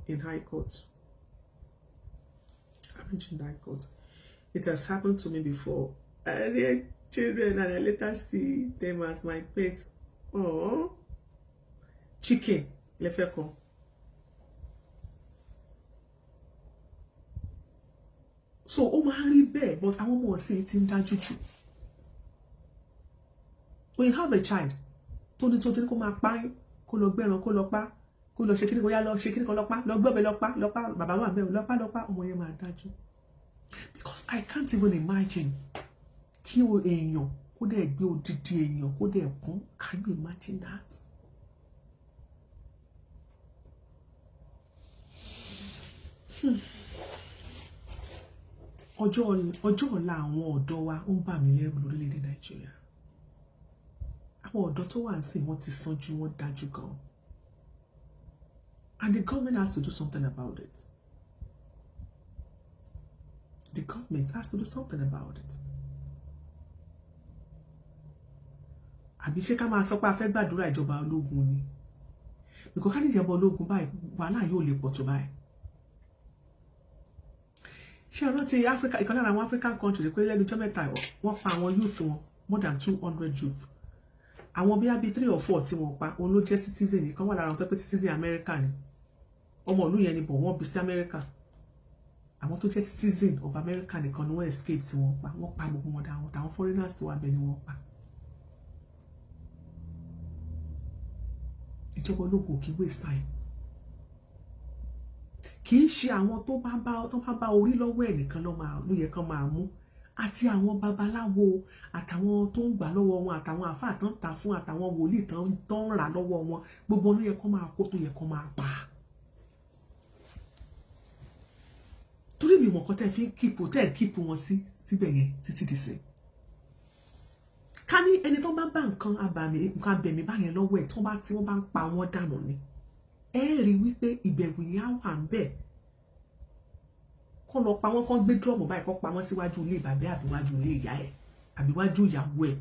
in high court. Arraigned in high court. It has happened to me before. I reared children and I later see them as my pets. Oh, chicken lẹ́fẹ̀ẹ́ kan. So ó máa ń rí bẹ́ẹ̀, but àwọn ọmọ ọ̀sìn ti ń dájú jù. When you have a child tó ní tó ti ní kó máa pa, kó lọ gbẹ́ran, kó lọ pa, kó lọ ṣe kíní, kó yá lọ ṣe kíní kan, lọ pa, lọ gbọ́bẹ, lọ pa, lọ pa, bàbá wà bẹ́ẹ̀, lọ pa, lọ pa, ọmọ yẹn máa dájú, because I can't even imagine kí o èèyàn kó dẹ̀ gbé odidi èèyàn kó dẹ̀ kún. Can you imagine that? Ọjọ́ ọ̀la àwọn ọ̀dọ́ wa ó ń bà mí lẹ́rù lórílẹ̀‐èdè Nàìjíríà. Àwọn ọ̀dọ́ tó wà nísìn, wọ́n ti sanjú, wọ́n dájú gan, and the government has to do something about it. The government has to do something about it. Àbí ṣé ká máa sọ pé a fẹ́ gbàdúrà ìjọba ológun ni? Because ká ní ìjọba ológun báyìí, wàhálà yóò lè pọ̀ tó báyìí. Ṣé o rántí Africa, ìkan lára àwọn African countries, pé lẹ́nu ọjọ́ mẹ́ta wọ́n pa àwọn youth wọn, more than 200 youth? Àwọn bíi abi three or four tí wọ́n pa, òun ló jẹ́ citizen nìkan wà lára àwọn tó pé citizen America ni, ọmọ ìlú yẹn ni, bọ̀ wọ́n bí sí America. Àwọn tó jẹ́ citizen of America nìkan ni wọ́n escape tí wọ́n pa. Wọ́n pa gbogbo wọn dà, àwọn táwọn foreigners tó wà bẹ́ẹ̀ ni wọ́n pa. Ìjọba ológun ò kí waste time. Kì í ṣe àwọn tó bá bá orí lọ́wọ́ ẹ̀ nìkan ló máa ló yẹ kán máa mú, àti àwọn babaláwo, àtàwọn tó ń gbà lọ́wọ́ wọn, àtàwọn àfáà tó ń tà fún, àtàwọn wòlíì tó ń rà lọ́wọ́ wọn, gbogbo ló yẹ kán máa kó, tó yẹ kán máa pa. Torí mi mọ̀ kan tẹ́ fi ń keep, tẹ́ ń keep wọn sí síbẹ̀ yẹn títí di sìn. Ká ní ẹni tó bá bá nǹkan abàmì, nǹkan abẹ̀mí báyẹn lọ́wọ́ ẹ̀, tó bá tí wọ́n bá ń pa wọ́n dànù ni, ẹ rí wípé ìbẹ̀rù yẹn á wà ń bẹ̀. Kó lọ pa wọ́n, kó gbé drum báyìí, kó pa wọ́n síwájú ilé bàbá, àbíwájú ilé ìyá ẹ̀, àbíwájú ìyàwó ẹ̀.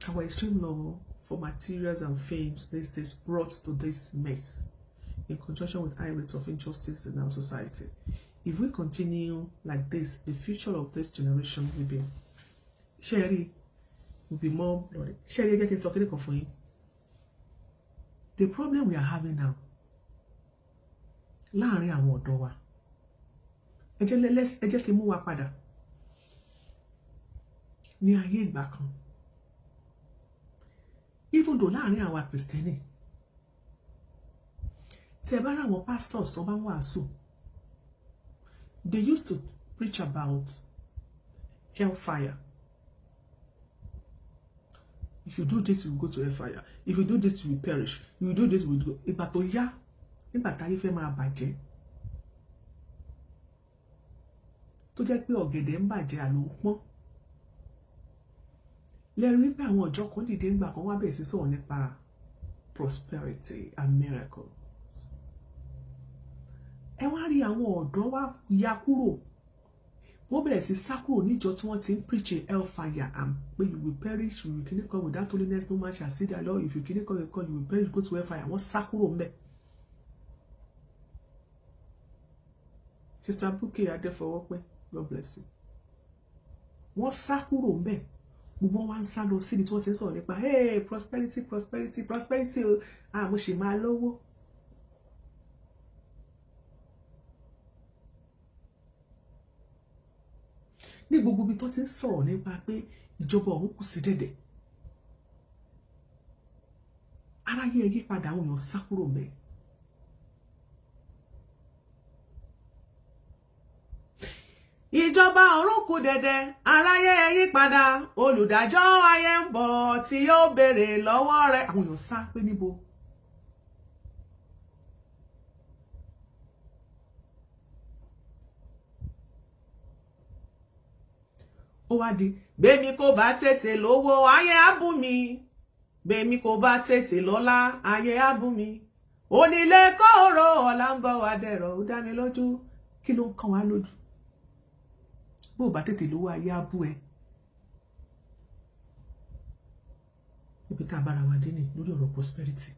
Our extreme love for materials and fames these days brought to this mess, in conjunction with high rates of injustice in our society. If we continue like this, the future of this generation will be ṣẹ́rí, will be more bloody. Ṣẹ́rí, ẹ jẹ́ kí n sọ kíní kan fún yín. The problem we are having now láàárín àwọn ọ̀dọ́ wa, ẹ jẹ́ kí n mú wa padà ní ayé ìgbà kan. Even though láàárín àwa Kristẹni, tí ẹ bá rí àwọn pastors tó bá ń wàásù, they used to preach about hellfire. If you do this, you will go to hellfire. If you do this, you will perish. If you do this, you will go. Ìgbà tó yá, nígbà táyé fẹ́ máa bàjẹ́, tó jẹ́ pé ọ̀gẹ̀dẹ̀ ń bàjẹ́, àlò ń pọ́n lẹ́rú, wípé àwọn ọjọ́ kan dìde ńgbà kan wá bẹ̀rẹ̀ sí sọ̀rọ̀ nípa prosperity and miracles. Ẹ wá rí àwọn ọ̀dọ́ wá ya kúrò, wọ́n bẹ̀rẹ̀ sí sá kúrò níjọ tí wọ́n ti ń preach hellfire and pé you will perish, you will kini come, without holiness no man shall see the Lord, if you kini come, you will perish, go to hellfire. Wọ́n sá kúrò ńbẹ̀. Sister Bukky Adéfọwọ́pẹ́, God bless you. Wọ́n sá kúrò ńbẹ̀, gbogbo wọn wá ń sá lọ síbi tí wọ́n ti ń sọ̀rọ̀ nípa hey, prosperity, prosperity, prosperity o, ah, mo ṣì máa lówó. Ní gbogbo ibi tó ti ń sọ̀rọ̀ nípa pé ìjọba ọ̀hún kù sí dẹ̀dẹ̀, aráyé ẹ yí padà, àwọn èèyàn sá kúrò mẹ́. Ìjọba ọ̀run kù dẹ̀dẹ̀, aráyé ẹ yí padà, olùdájọ́ ayé ń bọ̀ tí yóò béèrè lọ́wọ́ rẹ̀. Àwọn èèyàn sá pé níbo. Ó wá di gbèmí kò bá tètè lówó, ayé á bú mi, gbèmí kò bá tètè lọ́lá, ayé á bú mi, onílé kóòrò ọ̀la ń bọ̀ wá dẹ̀rọ̀. Ó dá mi lójú. Kí ló ń kàn wá lójú? Bó o bá tètè lówó, ayé á bú ẹ. Níbi tá a bára wa dé ní lórí ọ̀rọ̀ prosperity,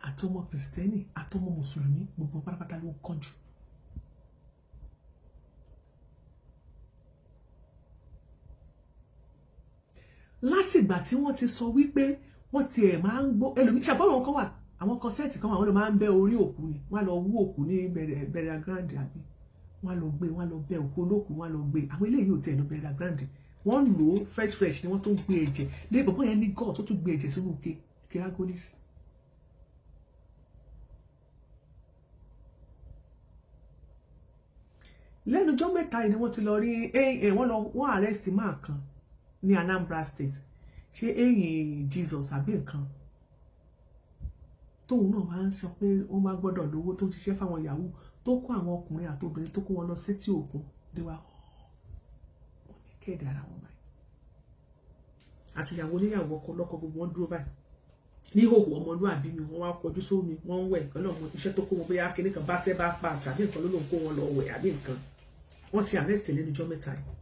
àtọmọ Kristẹni, àtọmọ Mùsùlùmí, gbogbo pátápátá ló ń kánjú. Látìgbà tí wọ́n ti sọ wípé wọ́n ti ẹ̀ máa ń gbọ́ ẹlòmíì ṣàbọ̀, àwọn kan wà, àwọn concert kan wà, wọ́n lọ máa ń bẹ́ orí òkú ni. Wọ́n á lọ wú òkú ní burial ground, àbí wọ́n á lọ gbé, wọ́n á lọ bẹ́ òkú olókùú, wọ́n á lọ gbé. Àwọn eléyìí ò tiẹ̀ lọ burial ground, wọ́n ń lò ó fresh fresh ni. Wọ́n tún gbé ẹ̀jẹ̀ lé bọ̀bọ́ yẹn ní god tó tún gbé ẹ̀jẹ̀ sínú ike kiragolis. Lẹ́nujọ́ mẹ́ta yìí ni wọ́n ti lọ rí, wọ́n lọ wọ́n arrest máa kan ní Anambra State, ṣé ẹ̀yìn Jesus àbí nǹkan, tóun náà máa ń sọ pé wọ́n máa gbọ́dọ̀ lówó, tó ń ṣiṣẹ́ fáwọn yahoo, tó kó àwọn ọkùnrin àti obìnrin, tó kó wọn lọ sétí òkun. They were wọ́n ní kéde ara wọn báyìí, àti ìyàwó oníyàwó, ọkọ lọ́kọ, gbogbo wọn dúró báyìí ní ìhòòhò ọmọlúàbí mi. Wọ́n wá kọjú sómi, wọ́n ń wẹ̀. Nǹkan náà, iṣẹ́ tó kó wọn, bóyá kíní kan bá ṣẹ́ bá pa tàbí nǹkan ló lóun kó wọn lọ wẹ̀ àbí nǹkan. Wọ́n ti arrest lẹ́nu ọjọ́ mẹ́ta yìí.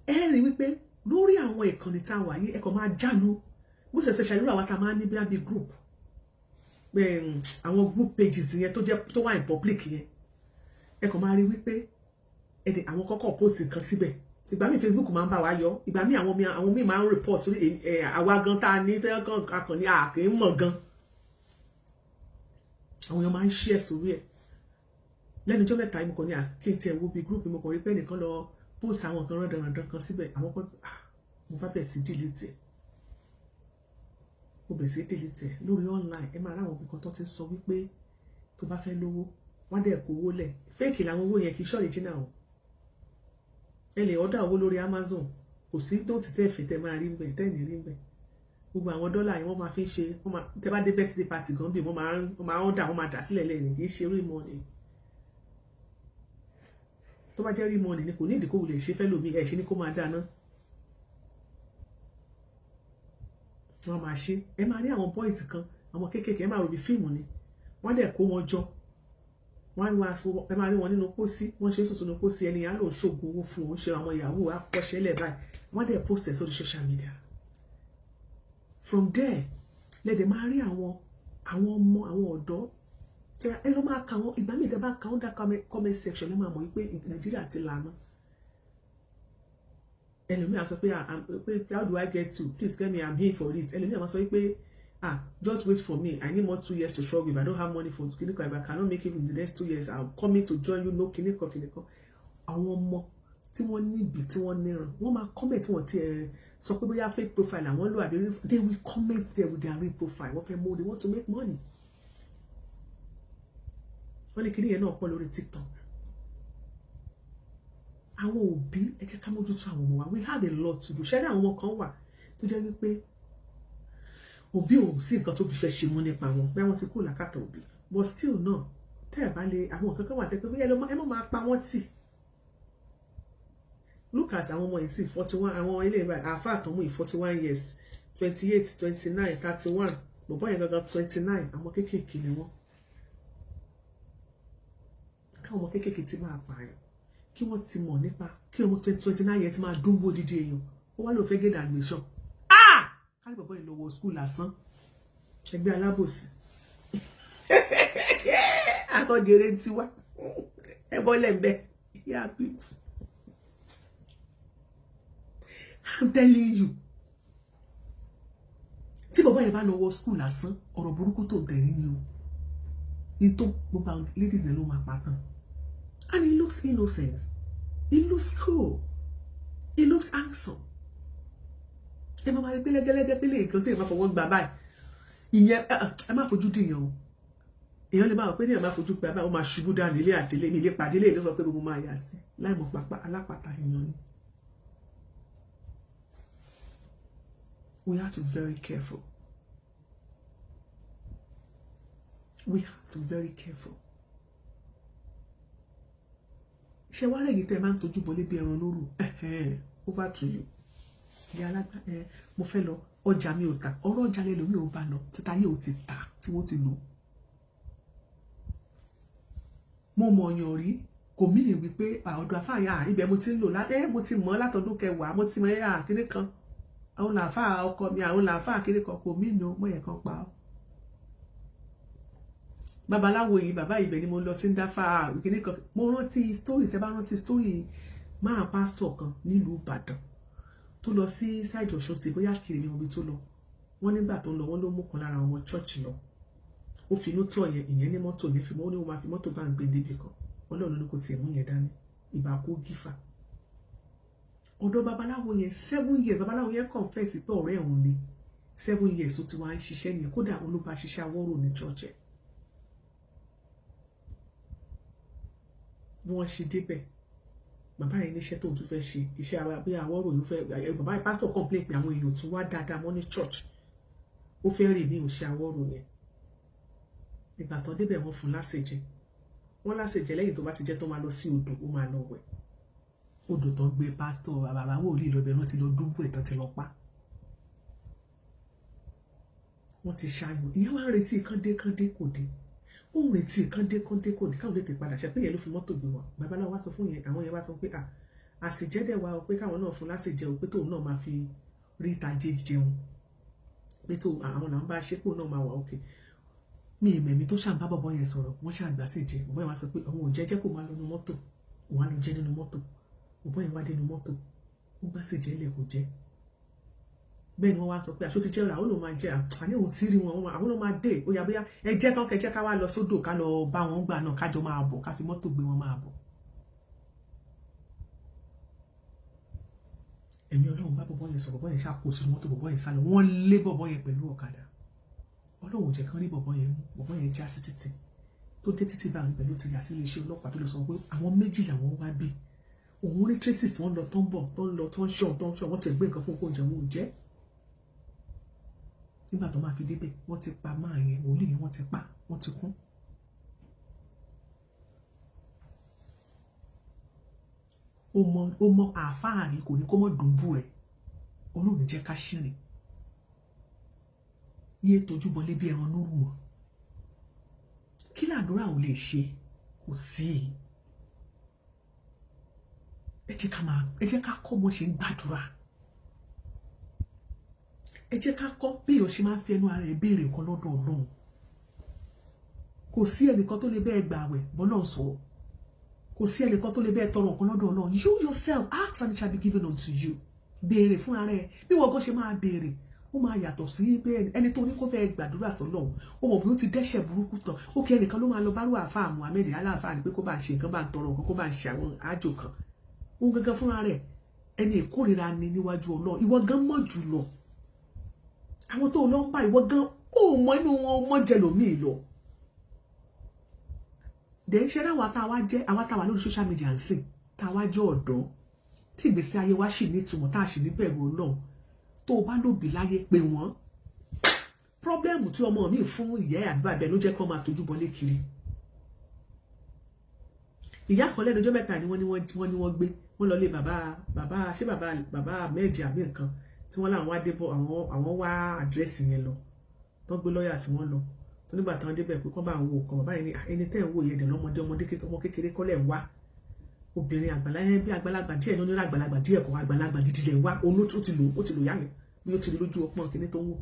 Ẹ rí wípé lórí àwọn ìkànnì tá a wà yìí, ẹ kàn máa jálu bó ṣe ṣe ṣàlùrọ̀ àwọn tá a máa ń ní bí i group, àwọn group pages yẹn tó jẹ́ tó wà in public yẹn. Ẹ kàn máa rí wípé ẹ̀dẹ̀ àwọn kọ́kọ́ post nǹkan síbẹ̀. Ìgbà míì, Facebook máa ń bá wa yọ. Ìgbà míì, àwọn míì máa ń report sórí àwa gan tá a ní tẹ́lẹ̀ kan akàn ní àkè ń mọ̀ gan. Àwọn èèyàn máa ń share sórí ẹ̀. Lẹ́nu ọjọ́ mẹ́ta, mo kàn ní kí n tiẹ̀ wo bí group, mo kàn rí pé ẹnìkan lọ post àwọn nǹkan rándanrandan kan síbẹ̀. Àwọn kan, mo bá bẹ̀rẹ̀ sí delete ẹ̀, mo bẹ̀rẹ̀ sí delete ẹ̀. Lórí online, ẹ máa ráwọn ibì kan tó ti sọ wípé tó bá fẹ́ lówó, wọ́n dẹ̀ kó owó lẹ̀. Fake làwọn owó yẹn, kì í ṣe original o. Ẹ lè order owó lórí Amazon, kò sí note tẹ́ fẹ́ tẹ́ máa rí ń bẹ̀, tẹ́ ní rí ń bẹ̀. Gbogbo àwọn dọ́là yìí, wọ́n máa fi ń ṣe, wọ́n máa tẹ́ bá dé birthday party gan bí, wọ́n máa order, wọ́n máa dà sílẹ̀ lẹ́yìn. Kì í ṣe real money. Tó bá jẹ́ real money ni, kò ní ìdíkòwò lè ṣe fẹ́ lómi ẹ̀ ṣe ní kó máa dáná. Wọ́n máa ṣe, ẹ máa rí àwọn boys kan, àwọn kéékèèké, ẹ máa rò bí fíìmù ni. Wọ́n dẹ̀ kó wọn jọ, wọ́n á ẹ máa rí wọn nínú pósí, wọ́n ṣe é sùn sínú pósí. Ẹni yẹn á lòun ṣoògùn owó fún òun, ṣe àwọn yahoo akọ́ṣẹ́lẹ̀ báyìí. Wọ́n dẹ̀ post ẹ̀ sórí social media. From there, lẹ́dẹ̀ máa rí àwọn ọmọ, àwọn ọ̀dọ́ tí ẹ lọ máa ka wọn. Ìgbà míì, tẹ́ bá ka under comment section, ẹ máa mọ̀ wípé Nàìjíríà ti lànà. Ẹlòmíà sọ pé, "How do I get to? Please get me, I'm here for it." Ẹlòmíà máa sọ wípé, "Ah, just wait for me, I need more 2 years to struggle. If I don't have money for kinikan, if I cannot make it in the next 2 years, I'm coming to join you." No kinikan kinikan. Àwọn ọmọ tí wọ́n níbi tí wọ́n níran, wọ́n máa comment. Wọ́n ti ẹ̀ sọ pé bóyá fake profile àwọn lò àbí, they will comment there with their real profile. Wọ́n fẹ́ mú, they want to make money. Wọ́n ní kíní yẹn náà pọ̀ lórí TikTok. Àwọn òbí, ẹ jẹ́ ká mójútó àwọn ọmọ wa. We have a lot to do. Ṣẹ́rí, àwọn ọmọ kan wà tó jẹ́ wípé òbí ò sí nǹkan tó bí fẹ́ ṣe mọ́ nípa wọn, bẹ́ẹ̀ wọ́n ti kúrò lákàtà òbí, but still náà, tẹ́ ẹ̀ bá lè, àwọn nǹkan kan wà tẹ́ pé ẹ má máa pa wọ́n tì. Look at àwọn ọmọ yìí sí 41, àwọn ilé ìwà àáfàá tó mú yìí, 41 years, 28, 29, 31, bọ̀bọ́ yẹn gangan 29. Àwọn kéékèèké ni wọ́n. Káwọn ọmọ kéékèèké ti máa pààyàn, kí wọ́n ti mọ̀ nípa kí ọmọ 29 years máa dúnbò dídí èèyàn, ó wá lóun fẹ́ gain admission. Ah, kárí bọ̀bọ́ yìí lọ wọ school lásán. Ẹgbẹ́ alábòsí asọ́jèrè tiwa, ẹ bọ́lẹ̀ ń bẹ́. Yeah, people, I'm telling you, tí Tí bàbá yẹn bá lọ wọ school lásán, ọ̀rọ̀ burúkú tó ń tẹ̀rí ni o, ní tó gbogbo àwọn ladies yẹn ló máa pa tán. And he looks innocent, he looks cool, he looks handsome. Ẹ máa rí pé lẹ́gẹ́lẹ́gẹ́ pé lè kan tí ẹ máa fọwọ́ gbà báyìí, ìyẹn ẹ má fojú dìyàn o. Èèyàn lè máa wọ pé ní ẹ máa fojú pé abáyé, ó máa ṣubú dànù ilé àtẹlé mi, ilé pàdé lè ló sọ pé gbogbo máa yà sí láì mọ̀ pápá alápàtà èèyàn ni. We have to be very careful. We have to be very careful. Ṣé wàá rẹ̀ yìí tẹ́ ẹ máa ń tọ́jú bọlé bí ẹran lóru? Over to you. Ìyá alágbá ẹ, mo fẹ́ lọ ọjà, mi ò ta ọ̀rọ̀ ọjà lẹ́nu mi ò bá lọ títa yìí ò ti ta tí wọ́n ti lò. Mo mọ̀ ọ̀yàn rí, kò mí lè wí pé ọ̀dọ̀ àfáàyà ibẹ̀ mo ti ń lò, mo ti mọ̀ látọdún 10, mo ti mọ̀ ẹ́ kíní kan, àwọn làáfàá ọkọ mi, àwọn làáfàá kíní kan, kò mí nù mọ̀ yẹn kan pa ọ́. Babaláwo yìí, bàbá ibẹ̀ ni mo lọ tí ń dáfà kíní kan. Mo rántí story, tẹ́ bá rántí story máa pásítọ̀ kan nílùú Ìbàdàn tó lọ sí ṣáìdì Ọ̀ṣun tí bóyá kiri ní omi tó lọ. Wọ́n nígbà tó ń lọ, wọ́n ló mú kan lára àwọn church lọ, ó fi inú tọ̀ yẹn, ìyẹn ní mọ́tò yẹn fi mọ́, ó ní wọ́n máa fi mọ́tò bá ń gbé débi kan. Ọlọ́run ló kò tiẹ̀ mú yẹn dání, ìbá kó gífà ọ̀dọ̀ babaláwo yẹn. 7 years, babaláwo yẹn confess pé ọ̀rẹ́ òun ni. 7 years tó ti wá ń ṣiṣẹ́ nìyẹn. Kódà òun ló bá ṣiṣẹ́ awọ́rò ní church ẹ̀. Bí wọ́n ṣe débẹ̀, bàbá yẹn níṣẹ́ tóun tún fẹ́ ṣe, iṣẹ́ bí awọ́rò yóò fẹ́. Bàbá yẹn, pásítọ̀, complain pé àwọn èèyàn tún wá dáadáa mọ́ ní church, ó fẹ́ rìn ní òṣè awọ́rò yẹn. Ìgbà tán débẹ̀, wọ́n fún lásèjẹ, wọ́n lásèjẹ. Lẹ́yìn tó bá ti jẹ́ tó máa lọ sí odò, ó máa lọ wẹ̀ odò. Tán gbé pásítọ̀ bàbá wòlíì lọ́bẹ̀, wọ́n ti lọ dúbò ẹ̀ tán, ti lọ pa. Wọ́n ti ṣàyàn. Ìyẹn wá ń retí kándé kándé, kò dé. Ó ń retí kándé kándé, kò dé, káwọn lè tè padà ṣe pé yẹn ló fi mọ́tò gbé wọn. Babaláwo wá sọ fún yẹn, àwọn yẹn wá sọ pé à àṣìjẹ́ dẹ̀ wá o, pé káwọn náà fún lásìjẹ́ o, pé tóun náà máa fi rí ìtajé jẹun, pé tó àwọn náà ń bá ṣépò náà máa wà òkè. Mi ìmẹ̀mí tó ṣàǹbá bọ̀bọ̀ yẹn sọ̀rọ̀, wọ́n ṣàgbà sí jẹ. Bọ̀bọ̀ yẹn wá sọ pé òun ò jẹ́jẹ́, kó máa lọ nínú mọ́tò, òun á lọ jẹ́ nínú mọ́tò. Bọ̀bọ̀ yẹn wá dé nínú mọ́tò, ó gbá sì jẹ́ ilẹ̀, kò jẹ́. Bẹ́ẹ̀ ni wọ́n wá sọ pé àṣọ ti jẹ́ ọ̀rọ̀ àwọn ló máa jẹ́, àní òun tí rí wọn, àwọn ló máa dé. Ó yá, bóyá ẹ jẹ́ tán, kẹjẹ́ ká wá lọ sódò, ká lọ bá wọn gbà náà, kájọ máa bọ̀, ká fi mọ́tò gbé wọn máa bọ̀. Ẹ̀mí Ọlọ́run bá bọ̀bọ̀ yẹn sọ, bọ̀bọ̀ yẹn ṣàkóso mọ́tò, bọ̀bọ̀ yẹn sálọ. Wọ́n lé bọ̀bọ̀ yẹn pẹ̀lú ọ̀kadà. Ọlọ́run ò jẹ́ kán rí bọ̀bọ̀ yẹn mú. Bọ̀bọ̀ yẹn já sí títì, tó dé títì bá pẹ̀lú ti yà sí iléeṣẹ́ ọlọ́pàá, tó lọ sọ pé àwọn méjì làwọn wá bí òun rí traces tí wọ́n lọ, tó ń bọ̀, tó ń lọ, tó ń ṣọ̀, tó ń ṣọ̀. Wọ́n ti gbé nǹkan fún oúnjẹ, wọn ò jẹ́. Nígbà tó máa fi débẹ̀, wọ́n ti pa máa yẹn, wòlíì yẹn, wọ́n ti pa, wọ́n ti kún. Ó mọ àáfàá rí, kò ní kó mọ̀ dùnbù ẹ̀. Olóòní jẹ́ ká ṣìrìn yé tójú bọlé bí ẹran lóru mọ́. Kí làdúrà ò lè ṣe kò sí. Ẹ jẹ́ ká máa, ẹ jẹ́ ká kọ́ bó ṣe ń gbàdúrà. Ẹ jẹ́ ká kọ́ bí èèyàn ṣe máa ń fi ẹnu ara ẹ̀ béèrè nǹkan lọ́dọ̀ Ọlọ́run. Kò sí ẹnìkan tó lè bẹ́ẹ̀ gbààwẹ̀ bọ́lọ́run sọ̀rọ̀. Kò sí ẹnìkan tó lè bẹ́ẹ̀ tọrọ nǹkan lọ́dọ̀ Ọlọ́run. You yourself ask and it shall be given unto you. Béèrè fún ara ẹ. Bí wọ́n gan ṣe máa béèrè, ó máa yàtọ̀ sí pé ẹni tó ní kó bẹ́ẹ̀ gbàdúrà sọ́lọ́run, ó mọ̀ bí ó ti dẹ́ṣẹ̀ burúkú tán. Ó kí ẹnìkan ló máa lọ bárò àáfàá Muhammed aláàfáà ni pé kó bá ń ṣe nǹkan, bá ń tọrọ nǹkan, kó bá ń ṣe àwọn àjò kan. Òun gangan fúnra rẹ̀, ẹni ìkórìíra ni níwájú Ọlọ́run. Ìwọ gan mọ̀ jù lọ àwọn tó lọ ń bá, ìwọ gan ó mọ inú wọn mọ jẹlòmíì lọ. Dẹ̀ ń ṣe ráwa tá a wá jẹ́ àwa tá a wà lórí social media ń sìn, tá a wá jẹ́ ọ̀dọ́ tí ìgbésí ayé wa sì ní ìtumọ̀, tá a sì ní bẹ̀rù Ọlọ́run. Tó o bá lóbi láyé, pé wọ́n problem tí ọmọ mi fún ìyá ẹ̀ àbí bàbá ẹ̀ ló jẹ́ kí wọ́n máa tójú bọlé kiri. Ìyá kan lẹ́nu ọjọ́ mẹ́ta ni wọ́n ní wọ́n gbé wọ́n lọ lé bàbá, bàbá ṣé bàbá, bàbá méjì àbí nǹkan tí wọ́n láwọn wá débọ̀, àwọn wá àdírẹ́sì yẹn lọ, tó gbé lọ́ọ̀yà tí wọ́n lọ tó. Nígbà táwọn débẹ̀ pé kọ́ bá àwọn wò kan, bàbá yẹn ní ẹni tẹ́ ń wò yẹn dẹ̀ lọ́mọdé, ọmọdé, ọmọ kékeré kọ́lẹ̀ ń wá, obìnrin àgbàlá yẹn bí àgbàlagbà díẹ̀ ní onírà, àgbàlagbà díẹ̀ kọ́, àgbàlagbà gidi lẹ̀ ń wá. Òun ó ti lò, ó ti lò yá yẹn bí ó ti rí lójú ọpọ́n kìíní tó ń wò.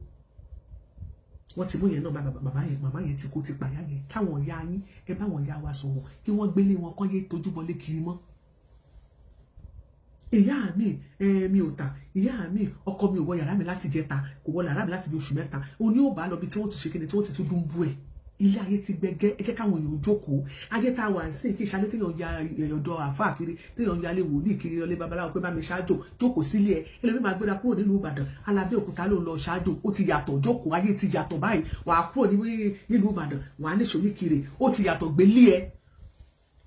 Wọ́n ti mú yẹn náà. Bàbá yẹn, màmá yẹn ti kó ti pàyà yẹn. Káwọn ìyá yín, ẹ bá wọn ìyá wa sọ̀rọ̀, kí wọ́n gbélé wọn, kọ́ yé tójú bọlé kiri mọ́. Ìyá mi, ẹ mi ò tà. Ìyá mi, ọkọ mi ò wọ yàrá mi láti jẹta, kò wọ yàrá mi láti bí oṣù 3. Òun ni ó bá lọ bí tí wọ́n ti ṣe kíni, tí wọ́n ti tún dún bú ẹ̀. Ilé ayé ti gbẹgẹ́. Ẹ jẹ́ káwọn èèyàn jókòó. Ayé tá a wà sí, kí ìṣàlẹ̀ téèyàn ya ọ̀dọ̀ àfáà kiri, téèyàn ya lé wòlíì kiri, ọlé babaláwo pé bá mi ṣáájò. Jókòó sílé ẹ. Ẹlòmíì máa gbéra kúrò nílùú Ìbàdàn, Alábẹ́ Òkúta ló ń lọ ṣáájò. Ó ti yàtọ̀. Jókòó, ayé ti yàtọ̀ báyìí. Wàá kúrò nílùú Ìbàdàn, wàá níṣó ní kiri. Ó ti yàtọ̀. Gbélé ẹ,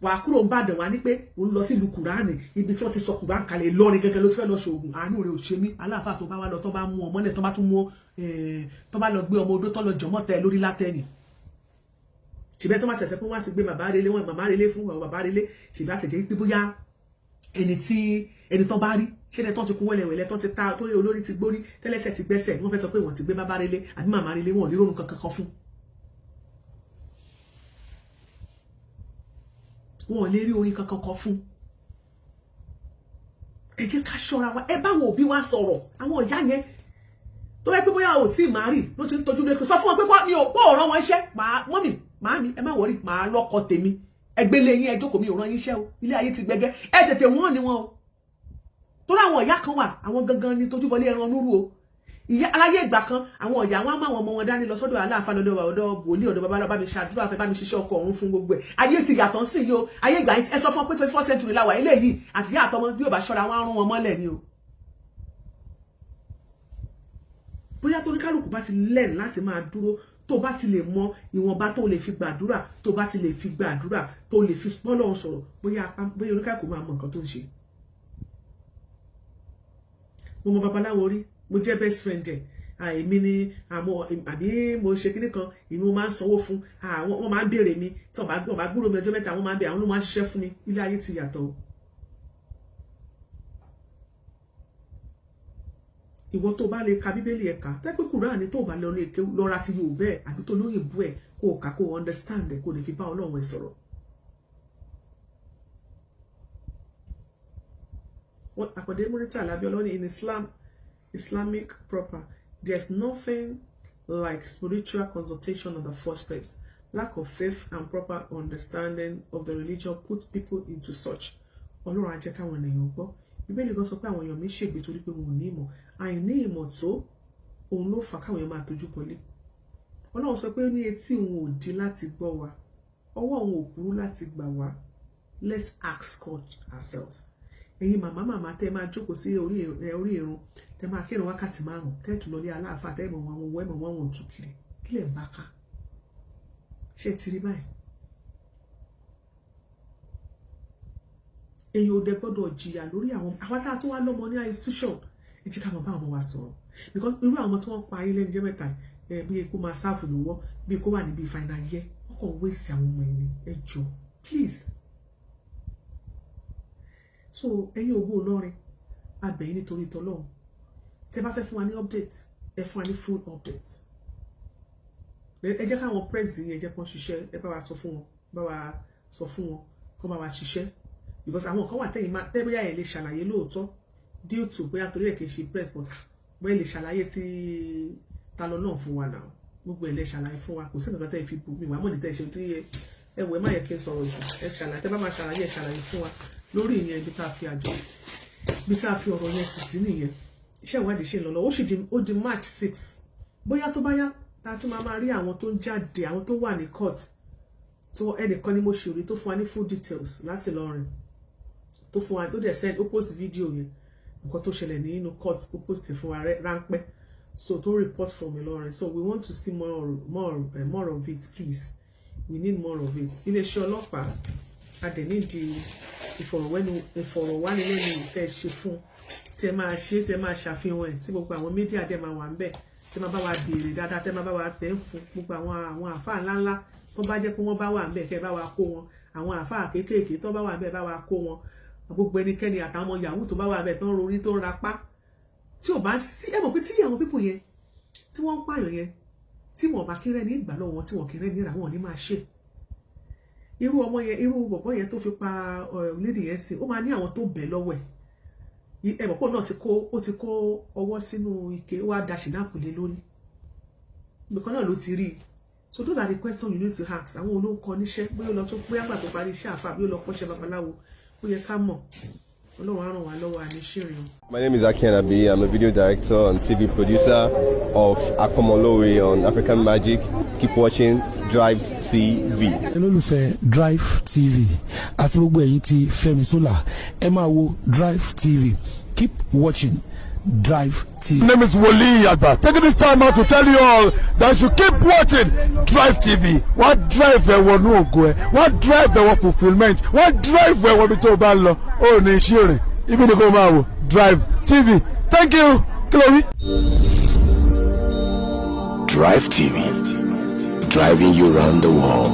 wàá kúrò ń bàdàn, wàá ní pé òun lọ sílùú Kùránì, ibi tí wọ́n ti sọ Kùránì kalẹ̀, Ìlọrin gẹ́gẹ́ ló ti fẹ́ lọ ṣoògùn. Àánú rẹ̀ ò ṣe mí. Aláàfáà tó bá wá lọ, tó bá mú ọmọ lẹ̀, tó bá tún mú, tó bá lọ gbé ọmọ odó, tó lọ jọmọ́ tẹ lórí látẹ́nì, ṣùgbọ́n tó bá tẹ̀sẹ̀ pé wọ́n á ti gbé bàbá relé wọn, màmá relé fún bàbá relé, ṣùgbọ́n àtẹ̀jẹ́ pé bóyá ẹni tí ẹni tó bá rí ṣé ẹni tó ti kú wẹ́lẹ̀wẹ̀lẹ́, tó ti ta, tó rí olórí ti gbórí, tẹ́lẹ́sẹ̀ ti gbẹ́sẹ̀, wọ́n fẹ́ sọ pé wọ́n ti gbé bàbá relé àbí màmá relé, wọn ò ní ròrùn kankan kan fún wọn, ò lè rí orin kankan kan fún. Ẹ jẹ́ ká ṣọ́ra wa. Ẹ bá àwọn òbí wa sọ̀rọ̀. Àwọn ìyá yẹn tó yẹ pé bóyá ò tí ì máa rì ló ti ń tọ́jú lé, sọ fún wọn pé mi ò pọ̀ ọ̀rọ̀ wọn iṣẹ́. Mọ́mì, màámi, ẹ má wọrí, màá lọ́kọ tèmi. Ẹgbẹ́ lé yín, ẹ jókòó, mi ò rán yín iṣẹ́ o. Ilé ayé ti gbẹgẹ́. Ẹ tètè wọ́n ni wọn o, torí àwọn ìyá kan wà, àwọn gangan ni tójúbọlé ẹran núrú o. Ìyá aláyé ìgbà kan, àwọn ìyá wọn á máa wọn ọmọ wọn dání lọ sọ́dọ̀ aláàfáà, lọ́dọ̀ ọ̀dọ̀ wòlíì, ọ̀dọ̀ babaláwo, bá mi ṣàdúrà fẹ́, bá mi ṣiṣẹ́ ọkọ ọ̀run fún gbogbo ẹ̀. Ayé ti yàtọ̀ sí yìí o. Ayé ìgbà yìí, ẹ sọ fún ọ pé 24th century la wà. Eléyìí àti ìyá àtọmọ, bí ò bá ṣọ́ra, wọn á rún wọn mọ́lẹ̀ ni o. Bóyá tó ní kálukú bá ti learn láti máa dúró, tó bá ti lè mọ ìwọ̀nba tó lè fi gbàdúrà, tó bá ti lè fi gbàdúrà, tó lè fi bọ́lọ́run sọ̀rọ̀, bóyá bóyá oníkálukú máa mọ nǹkan tó ń ṣe. Mo mọ babaláwo rí, mo jẹ́ best friend ẹ̀. Èmi ni àmọ́ àbí mo ṣe kíní kan, èmi mo máa ń sanwó fún àwọn. Wọ́n máa ń béèrè mi tí wọ́n bá gbúrò mi ọjọ́ 3, wọ́n máa ń béèrè. Àwọn ló máa ń ṣiṣẹ́ fún mi. Ilé ayé ti yàtọ̀ o. Ìwọ tó bá lè ka Bíbélì, ẹ̀ka tẹ́pẹ́ Kùránì, tó bá lọ lè ké lọ́ra ti yóò bẹ́ẹ̀ àbí tó lóyìnbó ẹ̀, kó o kà, kó o understand ẹ̀, kó o lè fi bá Ọlọ́run ẹ̀ sọ̀rọ̀. Àkàndé Murità Alábí ní in Islam, Islamic proper, there's nothing like spiritual consultation in the first place. Lack of faith and proper understanding of the religion put people into such. Ọlọ́run á jẹ́ káwọn ènìyàn gbọ́. Bíbélì kan sọ pé àwọn èèyàn mi ṣègbè torí pé wọn ò ní ìmọ̀. Àìní ìmọ̀ tó òun ló fà káwọn èèyàn máa tójú bọlé. Ọlọ́run sọ pé ní etí òun ò di láti gbọ́ wa, ọwọ́ òun ò kúrú láti gbà wá. Let's ask God ourselves. Ẹ̀yin màmá màmá tẹ́ máa jókòó sí orí ìrun, tẹ́ máa kírun wákàtí 5, tẹ́ tún lọ ní aláàfáà, tẹ́ mọ̀ wọn owó ẹ̀mọ̀ wọn wọn tún kiri, kí lẹ̀ ń bá ká? Ṣé ti rí báyìí? Èyàn ò dẹ gbọ́dọ̀ jìyà lórí àwọn àwọn tá a tún wá lọ́mọ ní institution. Ẹ jẹ́ ká máa bá àwọn ọmọ wa sọ̀rọ̀, because irú àwọn tí wọ́n pa ayé lẹ́nu jẹ́ mẹ́ta ẹ, bí kó máa sáàfù lọ́wọ́, bí kó wà níbi final year, wọ́n kàn waste àwọn ọmọ ẹni. Ẹ jọ, please. So ẹ̀yin ògbó Ìlọrin, abẹ̀yìn nítorí tọlọ́run, tí ẹ bá fẹ́ fún wa ní update, ẹ fún wa ní full update. Ẹ jẹ́ káwọn press yẹn, ẹ jẹ́ kán ṣiṣẹ́. Ẹ bá wa sọ fún wọn, bá wa sọ fún wọn kó bá wa ṣiṣẹ́, because àwọn kan wà tẹ́yìn máa tẹ́, bóyá ẹ lè ṣàlàyé lóòótọ́ due to bóyá torí ẹ̀ kì í ṣe press, but bóyá lè ṣàlàyé tí ta lọ náà fún wa náà. Gbogbo ẹ̀ lè ṣàlàyé fún wa. Kò sí nǹkan tẹ́ ẹ fi bù mí wà mọ̀ ní tẹ́ ẹ ṣe tí ẹ wò. Ẹ má yẹ kí n sọ̀rọ̀ jù. Ẹ ṣàlàyé, tẹ́ bá máa ṣàlàyé, ẹ ṣàlàyé fún wa lórí ìyẹn. Ibi tá a fi àjọ, ibi tá a fi ọ̀rọ̀ yẹn tì sí nìyẹn. Iṣẹ́ ìwádìí ṣe ń lọ lọ. Ó sì di, ó di March 6. Bóyá tó bá yá, tá a tún máa máa rí àwọn tó ń jáde, àwọn tó wà ní court, tó ẹnìkan ni mo ṣòrí tó fún wa ní full details láti Ìlọrin, tó fún wa, tó dẹ̀ send, ó post video yẹn, nǹkan tó ṣẹlẹ̀ nínú court, ó post fún wa ráńpẹ́, so tó report from Ìlọrin. So we want to see more of it. Please, we need more of it. Iléeṣẹ́ ọlọ́pàá, a dẹ̀ nídìí ìfọ̀rọ̀wánilẹ́nuwò tẹ́ ẹ ṣe fún, tí ẹ máa ṣe, tẹ́ máa ṣàfihàn ẹ̀, tí gbogbo àwọn media dẹ̀ máa wà ń bẹ̀, tí máa bá wa béèrè dáadáa, tẹ́ máa bá wa tẹ̀ ń fún gbogbo àwọn àáfàá ńláńlá tó bá jẹ́ pé wọ́n bá wà ń bẹ̀, kẹ́ bá wa kó wọn, àwọn àáfàá kéékèèké tó bá wà ń bẹ̀, bá wa kó wọn, gbogbo ẹnikẹ́ni àtàwọn yahoo tó bá wà ń bẹ̀, tó ń rorí, tó ń rapá, tí ò bá sí. Ẹ mọ̀ pé tí àwọn people yẹn tí wọ́n ń pààyàn yẹn, tí wọ́n bá kéré ní ìgbà lọ́wọ́ wọn, tí wọ́n kéré ní ìrà, wọn ní máa ṣe irú ọmọ yẹn, irú bọ̀bọ̀ yẹn tó fi pa lady yẹn sí. Ó máa ní àwọn tó bẹ̀ lọ́wọ́ ẹ̀. Ẹ mọ̀ pé náà ti kó, ó ti kó ọwọ́ sínú ike, ó wá da ṣìnáàpù lé lórí ibìkan náà ló ti rí i. So those are the questions you need to ask. Àwọn olóńkọ níṣẹ́, bóyá ó lọ tó, bóyá gbà tó parí iṣẹ́ àfà, bóyá ó lọ kọ́ṣẹ́ babaláwo, ó yẹ ká mọ̀. Ọlọ́run á ràn wá lọ́wọ́, àní ṣìrìn o. My name is Aki Anabi. I'm a video director and TV producer of Akomolowe on African Magic. Keep watching Drive TV. Olólùfẹ́ Drive TV àti gbogbo ẹ̀yin tí Fẹ́mi Sola, ẹ máa wo Drive TV. Keep watching Drive TV. My name is Wole Agba. Taking this time out to tell you all that you keep watching Drive TV. Wọ́n drive ẹ wọnú ògo ẹ, wọ́n drive ẹ wọ fulfilment, wọ́n drive ẹ wọ ibi tó o bá lọ. Ó ní iṣẹ́ rìn, ibi ni kò máa wò Drive TV. Thank you. Kí ló wí? Drive TV, driving you round the world.